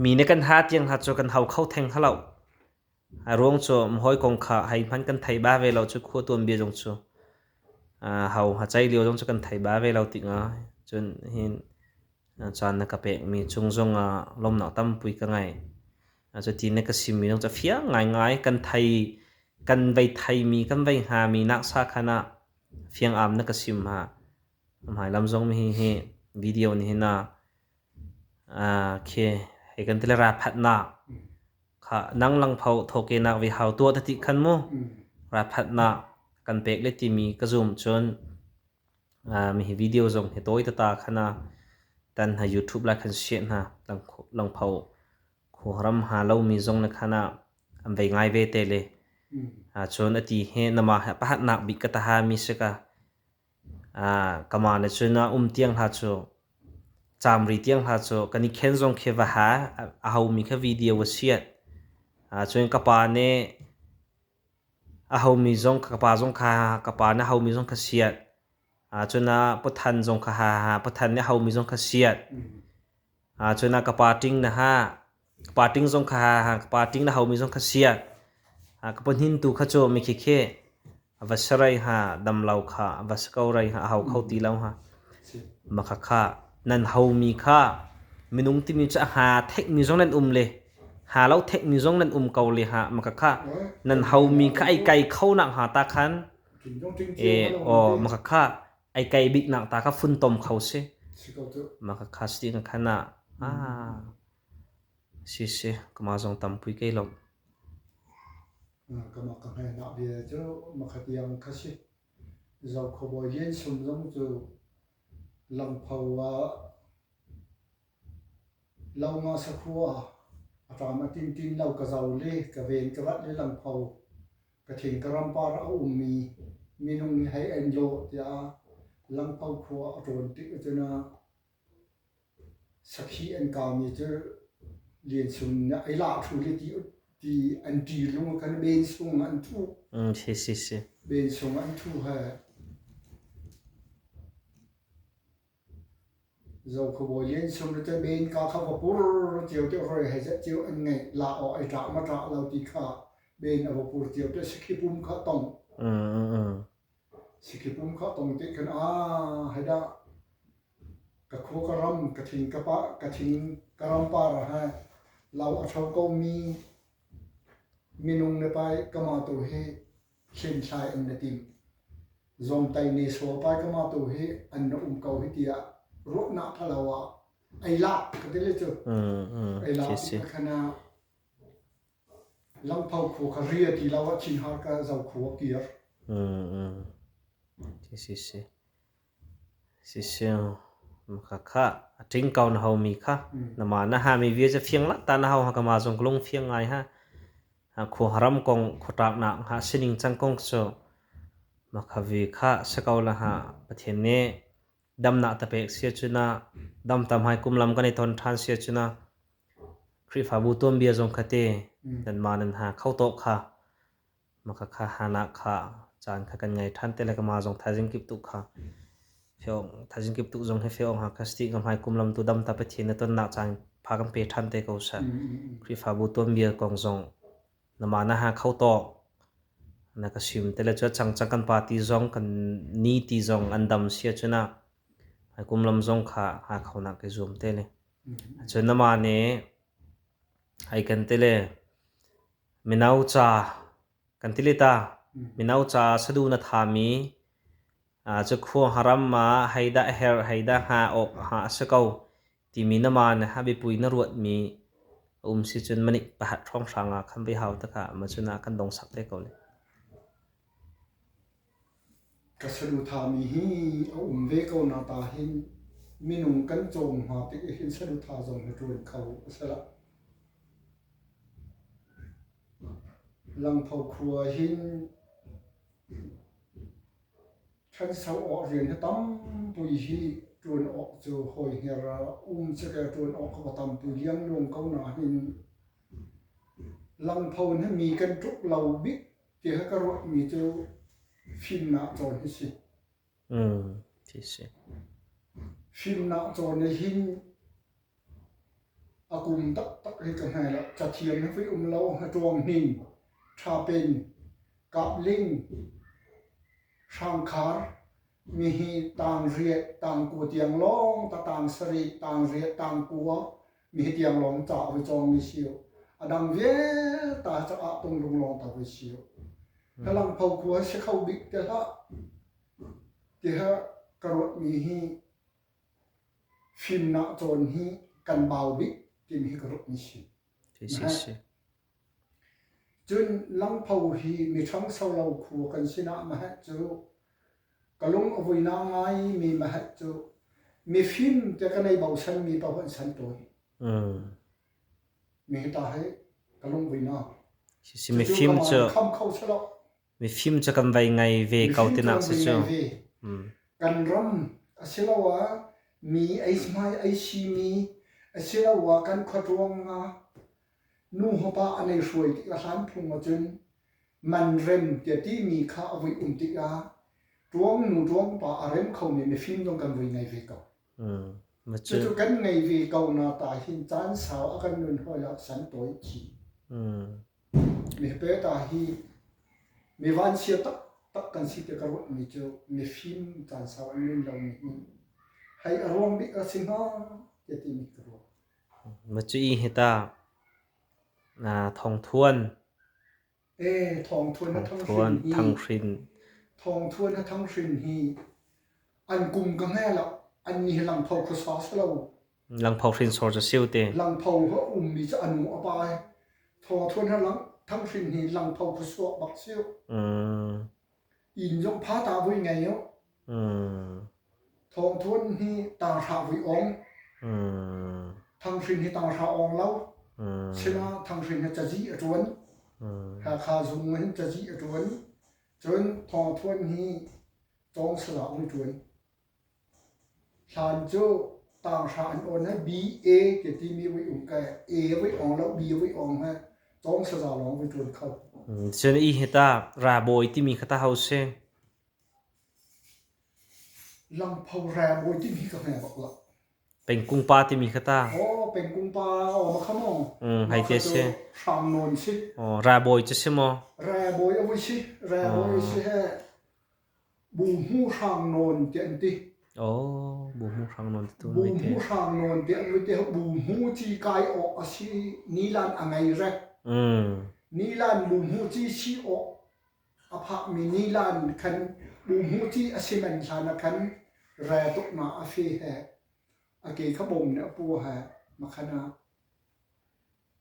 mi nih kan ha tiang ha cu kan hau kho theng halo A ruang cu hawikom kha hei hmanh kan thei ba ve lo cu khua tuanbia zong cu ho hacei lio zong cu kan thei ba ve lo tikah cun hin caan na ka pekmi cung zongah lawmhnak tampi ka ngei. Cuti na ka simmi zong cu a fiang ngaingai kan thei kan vei theimi kan vei hngami naksa khan ah fiang am na ka sim ha. Hmailam zong hi hi video nih hin ah khi hei kan ti le ra phatnak Kha nang langpho thawkenak vi hau tuah ta ti khan mu ralphatnak kan pek le timi ka zum cun mi hi video zong hi tawi tata khana tan ha YouTube lai khan share hna langpho khuaram ha lo mi zong na khana an vei ngai ve te le cun ati he nama he pahatnak bik ka taha mi sika Ka le cun a um tiang hna cu camri tiang hna cu kan i khen zong khi va ha a homi kha video a siat. Cun ka pa nih a homi zong ka pa zong kha ka pa nih a homi zong kha siat. Cun a puthan zong kha ha puthan nih a homi zong kha siat. Cun a ka pa ṭing na ha Ka pa ṭing zong kha ka pa ṭing na haumi zong kha siat. Ka pahnin tu kha cu mikhi khi a va si rei ha, dam lo kha a va si ko rei ha, a hau kho ti lo ha. Makhakha nan homi kha minung timi cu a ha theihmi zong nan um le ha lo theihmi zong nan um ko le ha makhakha nan homi kha ai kai kho nak hnga ta khan e aw makhakha ai kai bik nak ta kha funtom kho si. Makhakha si na khan ah ah si si kama zong tampui kei lo. Kama ka hmai nak bia cu makhatiang kha si. Zohkhuabawi Lian Sum zong cu Langpho ah lo nga sakhua a ṭam a tintin lo ka zo le ka ven ka vat le Langpho ka thing ka rampar a ummi minung nih hei en law tiah Langpho khua a ṭawn tik ahcun Sakhi an kaumi cu Lian Sum nih ei lah ṭhu le ti ti an ṭi lung khan ben sung an thuh. Si si si. Ben sung an thuh he. Zokhuabawi Lian Sum le cun ben ka kha va pur cio te roi hei zet cio an ngeih la aw ai ṭah ma ṭah lo ti kha ben a va pur cio te sakhi pum kha tong. Sakhi pum kha tong te khan a hai dah Ka khua ka ram, ka thing ka pa, ka thing ka ram par ah hin lo a ṭho komi minung le pai ka mah tu hi hlimthlai an na tim. Zawmtai ne saw pai ka mah tu hi an na um ko hi tiah ruahnak ṭhalo ah ei lak ka ti le cu. Ei lak ti khan ah Langpho khua kha ria ti lo ah Chinhar ka zo khua kir. Si si. Siseh khakha a ṭing ko na homi kha na mah na hami vial cu fiang lak ta na ho ka mah zong ka lung fiang ngai ha. Khuaram kong khuaṭaknak ha sining cang kong cu makhavi kha si ko la ha Pathian nih damnak ta pek sia cu na dam tam hai kum lam kan i ton ṭhan sia cu na Khrihfabu tuanbia zong kha te nanmah nan ha kho tawh kha Makhakha hana kha caan kha kan ngei ṭhan te le ka ma zong thaizing kip tu kha feong thaizing kip tu zong he feong ha kha sti ka hmai kum lam tu dam ta Pathian na tonnak caan pha kan pe ṭhan te ko sa Khrihfabu tuanbia kong zong na ma na ha kho to na ka sim te le chu chang chang kan party zong kan ni ti zong an dam sia chuna hmai kum lam zong kha ha kho nak ke zuam te le cun na ma ne ai kan te le Mino ca kan ti le ta. Mino ca sadu na thami cu khua haram ah hei dah herh hei dah hnga awk ha a si ko timi na ma na ha biapui na ruatmi a um si cun manik pahat hrawnghrang ah khan vai hau takah ma cun ah kan dong sak te ko le. Ka saduthami hi a um ve ko na ta hin minung kan cawm hna tik hin sadutha zong hi ṭuan kho a si lo. Langpho khua hin ṭhanso awk rian hi tampi hi ṭuan awk cu hawi hnger ah um si ke ṭuan awk va tampi liangluang ko nain Langpho hi mi kan tluk lo bik ti kha ka ruahmi cu fimnak cawn hi si. Ti si. Fimnak cawn hi hin A kum taktak hi ka hngal lo. Cathiam hi pei um lo. Hatuang Hnin, Tha Pen, Kap Ling, Hrang Khar, mihi tang riat, tang kua tiang lawng, ta tang sarih, tang riat, tang kua, mihi tiang lawng ca a voi cawng mi si. A dang vialte ca ah tunglung lawng ta voi si. Halang pho khua si kho bik te hlah. Tiha ka ruat mi hi Fimnak cawn hi kan bau bik timi hi ka ruahmi si. Si. Cun Langpho hi mi ṭhangso lo khua kan sinah maheh cu ka lung a vui na ngai mi maheh cu mifim te ka nei bosan mi paoh an san tawi. Mi hi ta hi ka lung vui na. Si mifim cu kham kho selo. Mifim cu kan vei ngei ve ko tinak si cu. Kan ram asiloah mi ei hmai ei simi asiloah kan khuaṭuang ah nu hopa an ei hruai tikah hlan phung ahcun man rem tiah timi kha a vui um tikah ṭuang nu ṭuang pa a rem khomi mifim zong kan vui ngei ve ko. Cucu kan ngei ve ko na ta hin caan sau a kan nun hawi lo san tawi thi. Mi ta hi mi vanchia taktak kan si ti ka ruahmi cu mifim caan sau an nun lomi hi. Hei a ruang bik a si hnga ti timi ka ruah. Ma cu i hi ta na thawngthuan. E thawngthuan na thawngthuan thang hrin hi thawngthuan na thang hrin hi an kum ka hnge lo an ni langpho khuasa si lo. Langpho hrinsor cu siu te. Langpho ha ummi cu anu a pa ai. Thawngthuan ha lang thang hrin hi langpho khuasuak bak siu. Inn zong pha ta vui ngei yo. Thawngthuan hi tang hra vui ong. Thang hrin hi tang hra ong lo. Sina thang hrin hi cazi a ṭuan. Hakha zung hin cazi a ṭuan. Cun thawngthuan hi cawng sala vui ṭuan. Hlan cu tanghra an awn i BA ti timi voi um ka A voi ong lo B voi ong he cawng saza lawng voi ṭuan kho. Cun i hi ta rabawi timi kha ta ho si? Langpho rabawi timi ka hme bak lo. Pengkung pa timi kha ta? Aw pengkung pa aw ma kha maw? Hai te si. Hrang nawn si. Aw rabawi cu si maw? Rabawi a vui si. Rabawi si he Buhmu hrang nawn tiah an ti. Oh, buhmu hrang nawn ti tu Buhmu hrang nawn tiah an ti. Buhmu ci kai awk a si nilan a ngei rek. Nilan buhmu ci si awk a phakmi nilan khan buhmu ci a si man hlan ah khan re tuk na a fe he a ke kha bom nih a pu he makhan ah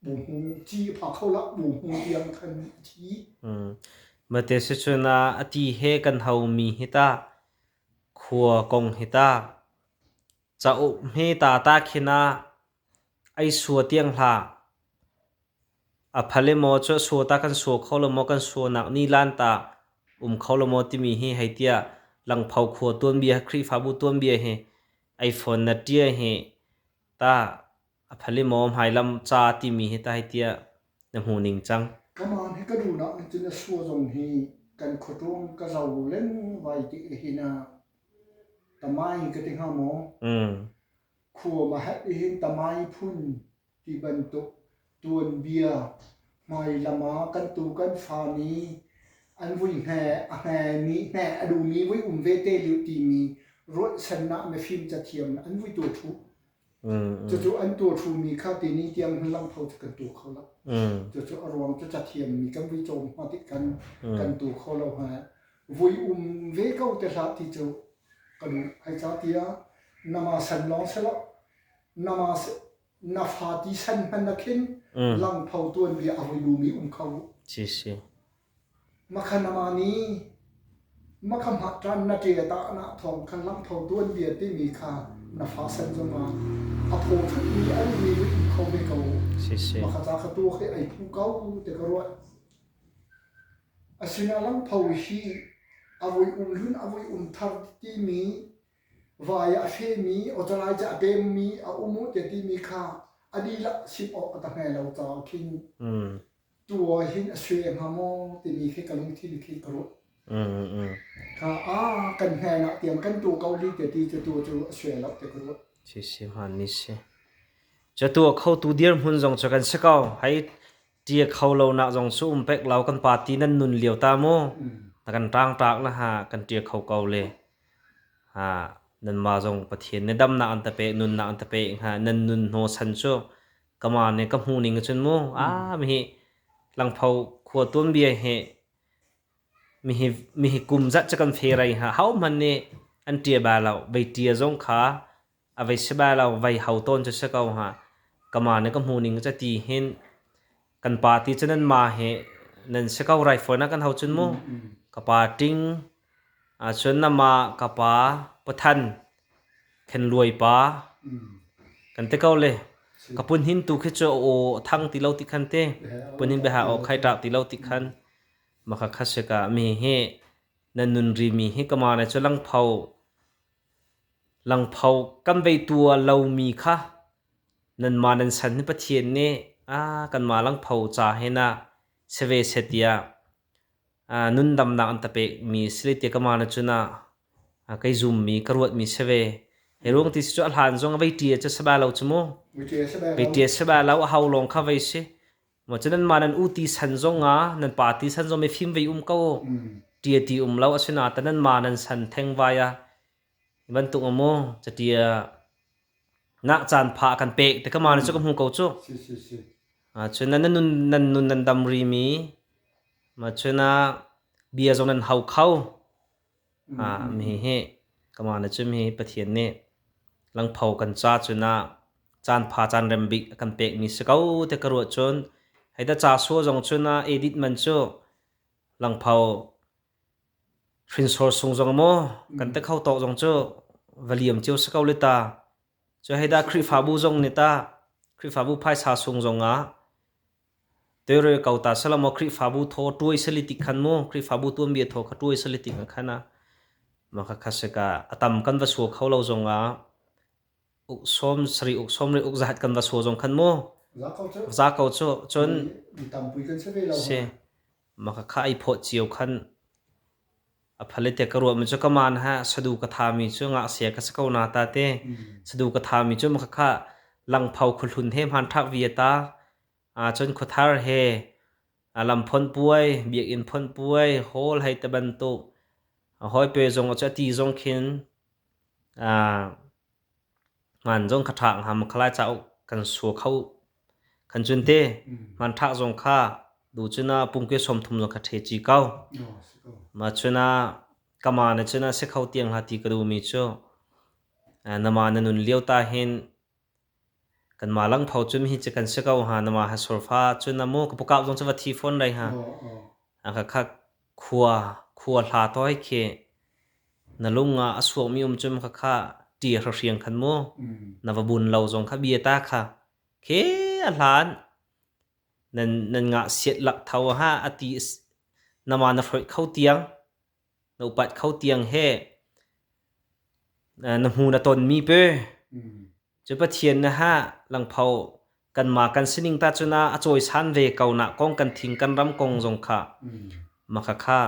Buhmu ci a pha kho lo, buhmu tiang khan a thi. Mate sicun ah a ti he kan homi hi tah khua kong hi tah cauk hme ta ta khin ah ei sua tiang hlah. A phal i maw cu a sua ta kan sua kho lo maw kan suanak ni lan ta um kho lo maw timi hi hei tiah Langpho khua tuanbia Khrihfabu tuanbia hi ei fawn na ṭia hi ta A phal i maw hmailam ca timi hi ta hei tiah na hmu ning cang. Kaman hi ka duhnak nih cun a sua zong hi kan khuaṭuang ka zo lengvai ti hin ah tamai ka ti hnga maw? Khua ma herh i hin tamai phun ti bantuk tuanbia hmailam ah kan tu kan fa nih an vui hne a hnemi hne a duhmi vui um ve te liu timi ruahchannak mifim cathiam an vui tu ṭhu. Cucu an tuahṭhumi kha tini tiang hin langpho cu kan tu kho lo. Cucu a ruang cu cathiammi kan vui cawm hna tik kan kan tu kho lo ha. Vui um ve ko te hlah ti cu ka duh. Hei ca tiah nama san lawng si lo. Nama na fa ti san hman na khin langpho tuanbia a vui lumi um kho. Si si. Makhanama nih makhamah ṭan na ṭe tah na thawng khan langtho tuanbia timi kha na fa san zongah a phaw ṭhutmi a ummi nih um kho ve ko. Makha ca kha tu khi ai phu ko ti ka ruah. Asina langpho hi a voi um hlun a voi um thar timi vai a femi awcalai ca a pemmi a um u te timi kha a dihlak sim awk a ta hnge lo caah khin Tu ah hin a sue hnga maw timi khi ka lungthin khi ka ruah. Kha a kan hnen ah tiang kan tu ko li te ti cu tu cu a sue lo te ka ruah. Si si hmaan ni si. Cu tu a kho tu dir hmun zong cu kan si ko. Hei tia kho lo nak zong cu um pek lo kan party nan nun lio ta mu. Na kan tang tak na ha kan tia kho ko le. Ha nan ma zong Pathian ne damnak an ta pe nunnak an ta pe ha nan nun hno san cu Kama nih ka hmuh ning cun mu ah mihi Langpho khua tuanbia hi mihi mihi kum zat cu kan fe rei ha ho hmanh nih an ṭia ba lo vei ṭia zong kha a vei si ba lo vei ho tawn cu si ko ha kama nih ka hmuh ning cu ti hin kan pa ti cu nan ma hi nan si ko rai fawn ah kan ho cun mu ka pa ṭing ahcun na mah ka pa pathan Khenluai pa kan ti ko le ka pun hin tu khi cu aw thang ti lo ti khan te pun hin biaha aw khai ṭak ti lo ti khan maka kha se ka mi hi nan nun ri mi hi kama ne cu langpho langpho kan vei tua lo mi kha nan ma nan san hi Pathian nih a kan ma langpho cha he na seve se tiah nundamnak an ta pekmi si ti ka ma na cun ah kei zummi ka ruatmi si ve. Hi ruang ti si cu a hlan zong a vei ṭi cu si ba lo cu mu. Vei ṭi si ba lo a hau lawng kha vei si. Maw cu nan mah nan u ti san zong ah nan pa ti san zong mi fim vei um ko. Ṭi ti um lo asina ta nan ma nan san theng vai ah. Bantuk maw catia nak caan pha kan pek te ka ma cu ka hmu ko cu. Si si si. Cun nan nun nan nun nan dam ri mi ma cun bia zong nan hau kho. Mi hi ka ma na cu mi Pathian nih langpho kan ca cun ah caan pha caan rem bik a kan pek mi si ko te ka ruah cun hei da ca sua zong cun ah edit man cu langpho Hrinsor sung zong maw kan te kho tawk zong cu va liam cio si ko le ta. Cu hei dah Khrihfabu zong nih ta Khrihfabu phaisa sung zong ah Tere ko ta sala maw Khrihfabu thaw tuai sali tik khan mu Khrihfabu tuanbia thaw kha tuai sali tik khan ah maka kha seka atam kan va sua kho lo zong ah uk sawm sari uk sawm ri uk zahat kan va sua zong khan mu Za ko cu. za ko cu cun Mi tampui kan si ve lo. si Maka kha ai phawt cio khan a phalite ka ruah mi cu ka man ha sadu ka tha mi cu ngaksia ka si ko na ta te sadu ka tha mi cu maka kha langpho khuhlun he hman thak vi ta a cun khuathar he a lam phon puai biakinn phon puai hall hei te bantuk a hoi pe zong a ti zong khin a Ngan zong kha ṭha hnga maw khalai cauk kan sua kho khan cun te hmanthak zong kha du cun ah pungke 30 zong kha ṭhe ci ko. Ma cun ah kama na cun ah si kho tiang hla ti ka duhmi cu nama na nun lio ta hin kanmah langpho cun hi cu kan si ko ha nama ha surfa cun na mu ka pukap zong cu va thi fawn rei ha. A kha khua khua hla toi khi Na lung ah a suakmi um cu khakha ṭi hriang khan mu na va bun lo zong kha bia ta kha khe a hlan nan nan ngah siat lak tho ha a ti nama na hroih kho tiang na upat kho tiang he na hmu na ton mi pe Cu Pathian na ha langpho kanmah kan sining ta cun a cawisan ve ko nak kong kan thing kan ram kong zong kha maka kha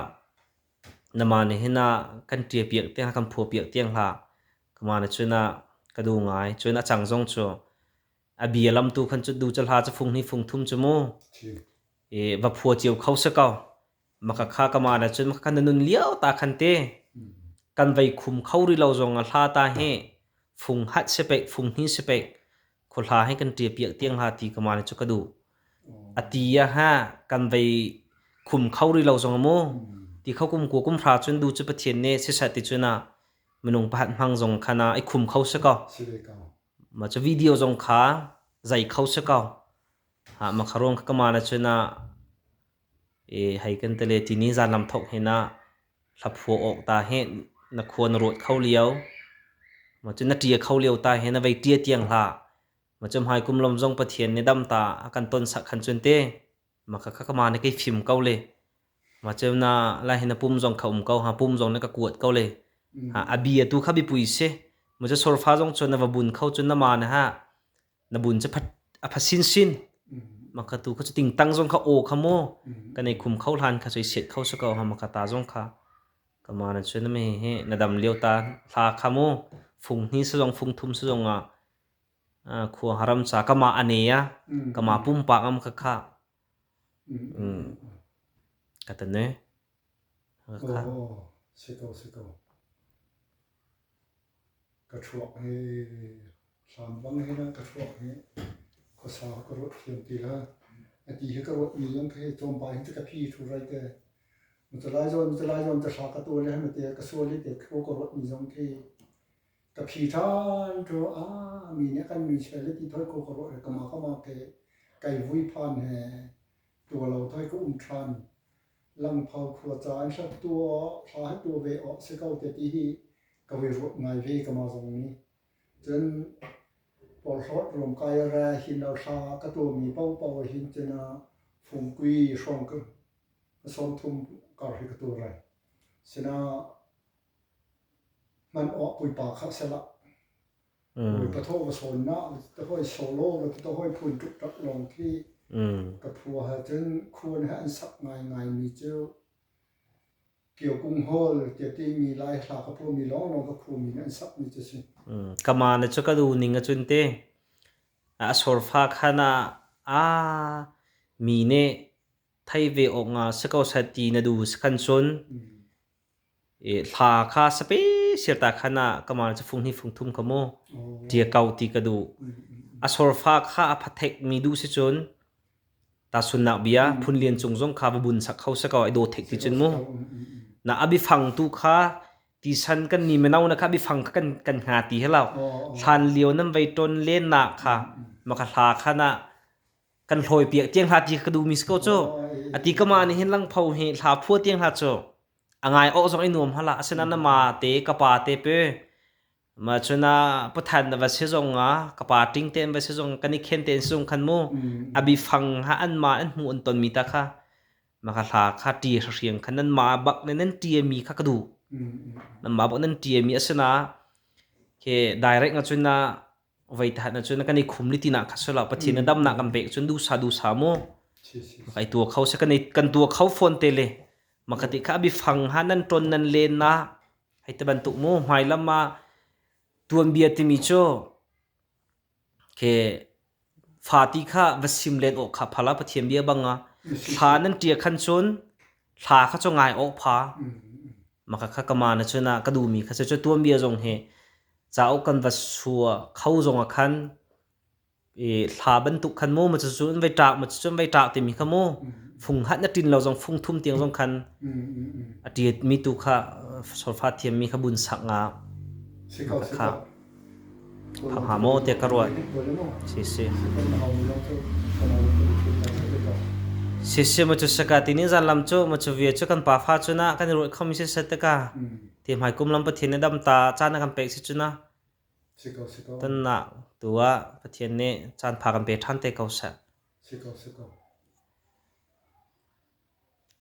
nama nih hin ah kan ṭia piak tiang kan phua piak tiang hlah kama na cun ah ka du ngai cun a cang zong cu a bia lam tu khan cu du cu hla cu fung hnih fung thum cu mu i va phua cio kho si ko Maka kha ka ma na cun maka na nun lio ta khan te kan vei khum kho ri lo zong a hla ta hi fung hat si pek fung hni si pek khu hla hi kan ṭia piak tiang hla ti ka ma na cu ka duh a ti a ha kan vei khum kho ri lo zong mu ti kho kum ku kum hra cun du cu pathian ne sisat ti cun a minung pahat hmang zong khana i khum kho si ko ma cu video zong kha zai kho si ko ha ma kharong ka ma na cun a I hei kan tile tini zanlam thok hin ah hlaphuah awk ta hi na khua na ruat kho lio. Ma cu na ṭia kho lio ta hi na vei ṭia tiang hlah. Ma cu hmai kum lom zong Pathian nih dam ta a kan ton sak khan cun te ma kha kha ma na kei fim ko le. Ma cu na lai hi na pum zong kha um ko ha pum zong na ka kuat ko le. Ha a bia tu kha bipui si. Ma cu sorfa zong cun na va bun kho cun na ma na ha na bun cu a pha sinsin maka tu kha cu tingtang zong kha aw kha maw kan ei khum kho hlan kha soi set kho sa ko ha maka ta zong kha kama na chun me he na dam lio ta hla kha mu fung hni sa zong fung thum sa zong ah khua haram cha kama ane ya kama pumpak am kha kha ka ta ne kha Oh, si ko si ko. Ka chuak hi Hlan bang hin ah ka thluak hi khuasa ka ruat thiam ti lo. Ati hi ka ruatmi zong khi tlawmpal hin cu ka phi thu rai te. Mucalai zawn mucalai zawn te hla ka tuan le hama te ka sual i te kho ka ruatmi zong khi ka phi ṭhan thu ah mi nih kan mi chel ti thoi ko ka ruat kama kama ke kai vui phan he tua lo thoi ka um ṭhan langphau khua ca an hlat tua hla he tua ve awk si ko te ti hi ka voi ruat ngai ve kama zong nih Cun porhlawt ruamkai a ra hin lo hla ka tuahmi paohpaoh ah hin cun ah fungkui hrawng ka 30 kar hi ka tuah lai. Sinah hman awk puipa kha sehlah. Bawipa thaw va sawn na, va hoi solo, va ti hoi phun ṭukṭak lawng khi ka phua he cun khuan he an sak ngaingaimi cu Kiokung Hall tiah timi Lai hla ka phuahmi lawnglawng ka phuahmi nih an sakmi cu a si. Kama na cu ka duh ning a cun te. A sorfa khan ah a mi nih thei ve awk nga si ko seh ti na duh si khan cun hla kha special. sirta khan ah kamar cu fung hnih fung thum kha mu ṭia kau ti ka duh. A sorfa kha a phathek mi duh si cun tasunnak bia phun lian cung zong kha va bun sak kho se ko ai do thek ti cun mu. Na a bifang tu kha tisan kan ni mino na kha bifang kha kan kan hnga ti he lo. Hlan lio nan vei ton len na kha maka hla kha na kan hlawi piak tiang hla ti ka duh mi si ko cu. Ati kama nih hin langpho hi hla phua tiang hla cu a ngai awh zong i nuam hala asinain na ma te ka pa te pe ma chuna pathan na va si zong ah ka pa ting te an va si zong kan i khen te sung khan mu abi fang ha an ma an hmu an ton mi ta kha ma ka hla kha ti hriang khan nan ma bak ne nan ti mi kha ka du nan ma bak nan ti mi asina ke direct nga chuna voi ta na chuna kan i khum li tina kha sala pathian na dam na kan pek chun du sa du sa mu kai tua kho se kan kan tua kho phone te le makati kha bi fang ha nan ton nan len na hei te bantuk mu hmai lam ah tuanbia timi cu ke fati kha va sim len awk kha phala pathian bia banga thla nan tia khan chun thla kha chu ngai awk pha maka kha kama na chuna ka du mi kha chu tuanbia zong he cauk kan va sua kho zong a khan i thla bantuk khan mu ma cu an vai ṭak ma cu an vai ṭak timi kha mu fung hat na ṭin lo zong fung thum tiang zong khan a ṭiat mi tu kha solfa thiam mi kha bun sak nga kha phang ha maw te ka ruat si si si si ma cu saka tini zan lam cu ma cu via cu kan pa fa cu na kan i ruat khomi si set ka ti hmai kum lam pathian ne dam ta caan na kan pek si cu na Si ko, si ko. Tonnak tu ah Pathian nih caan pha kan pe ṭhan te ko seh. Si ko, si ko.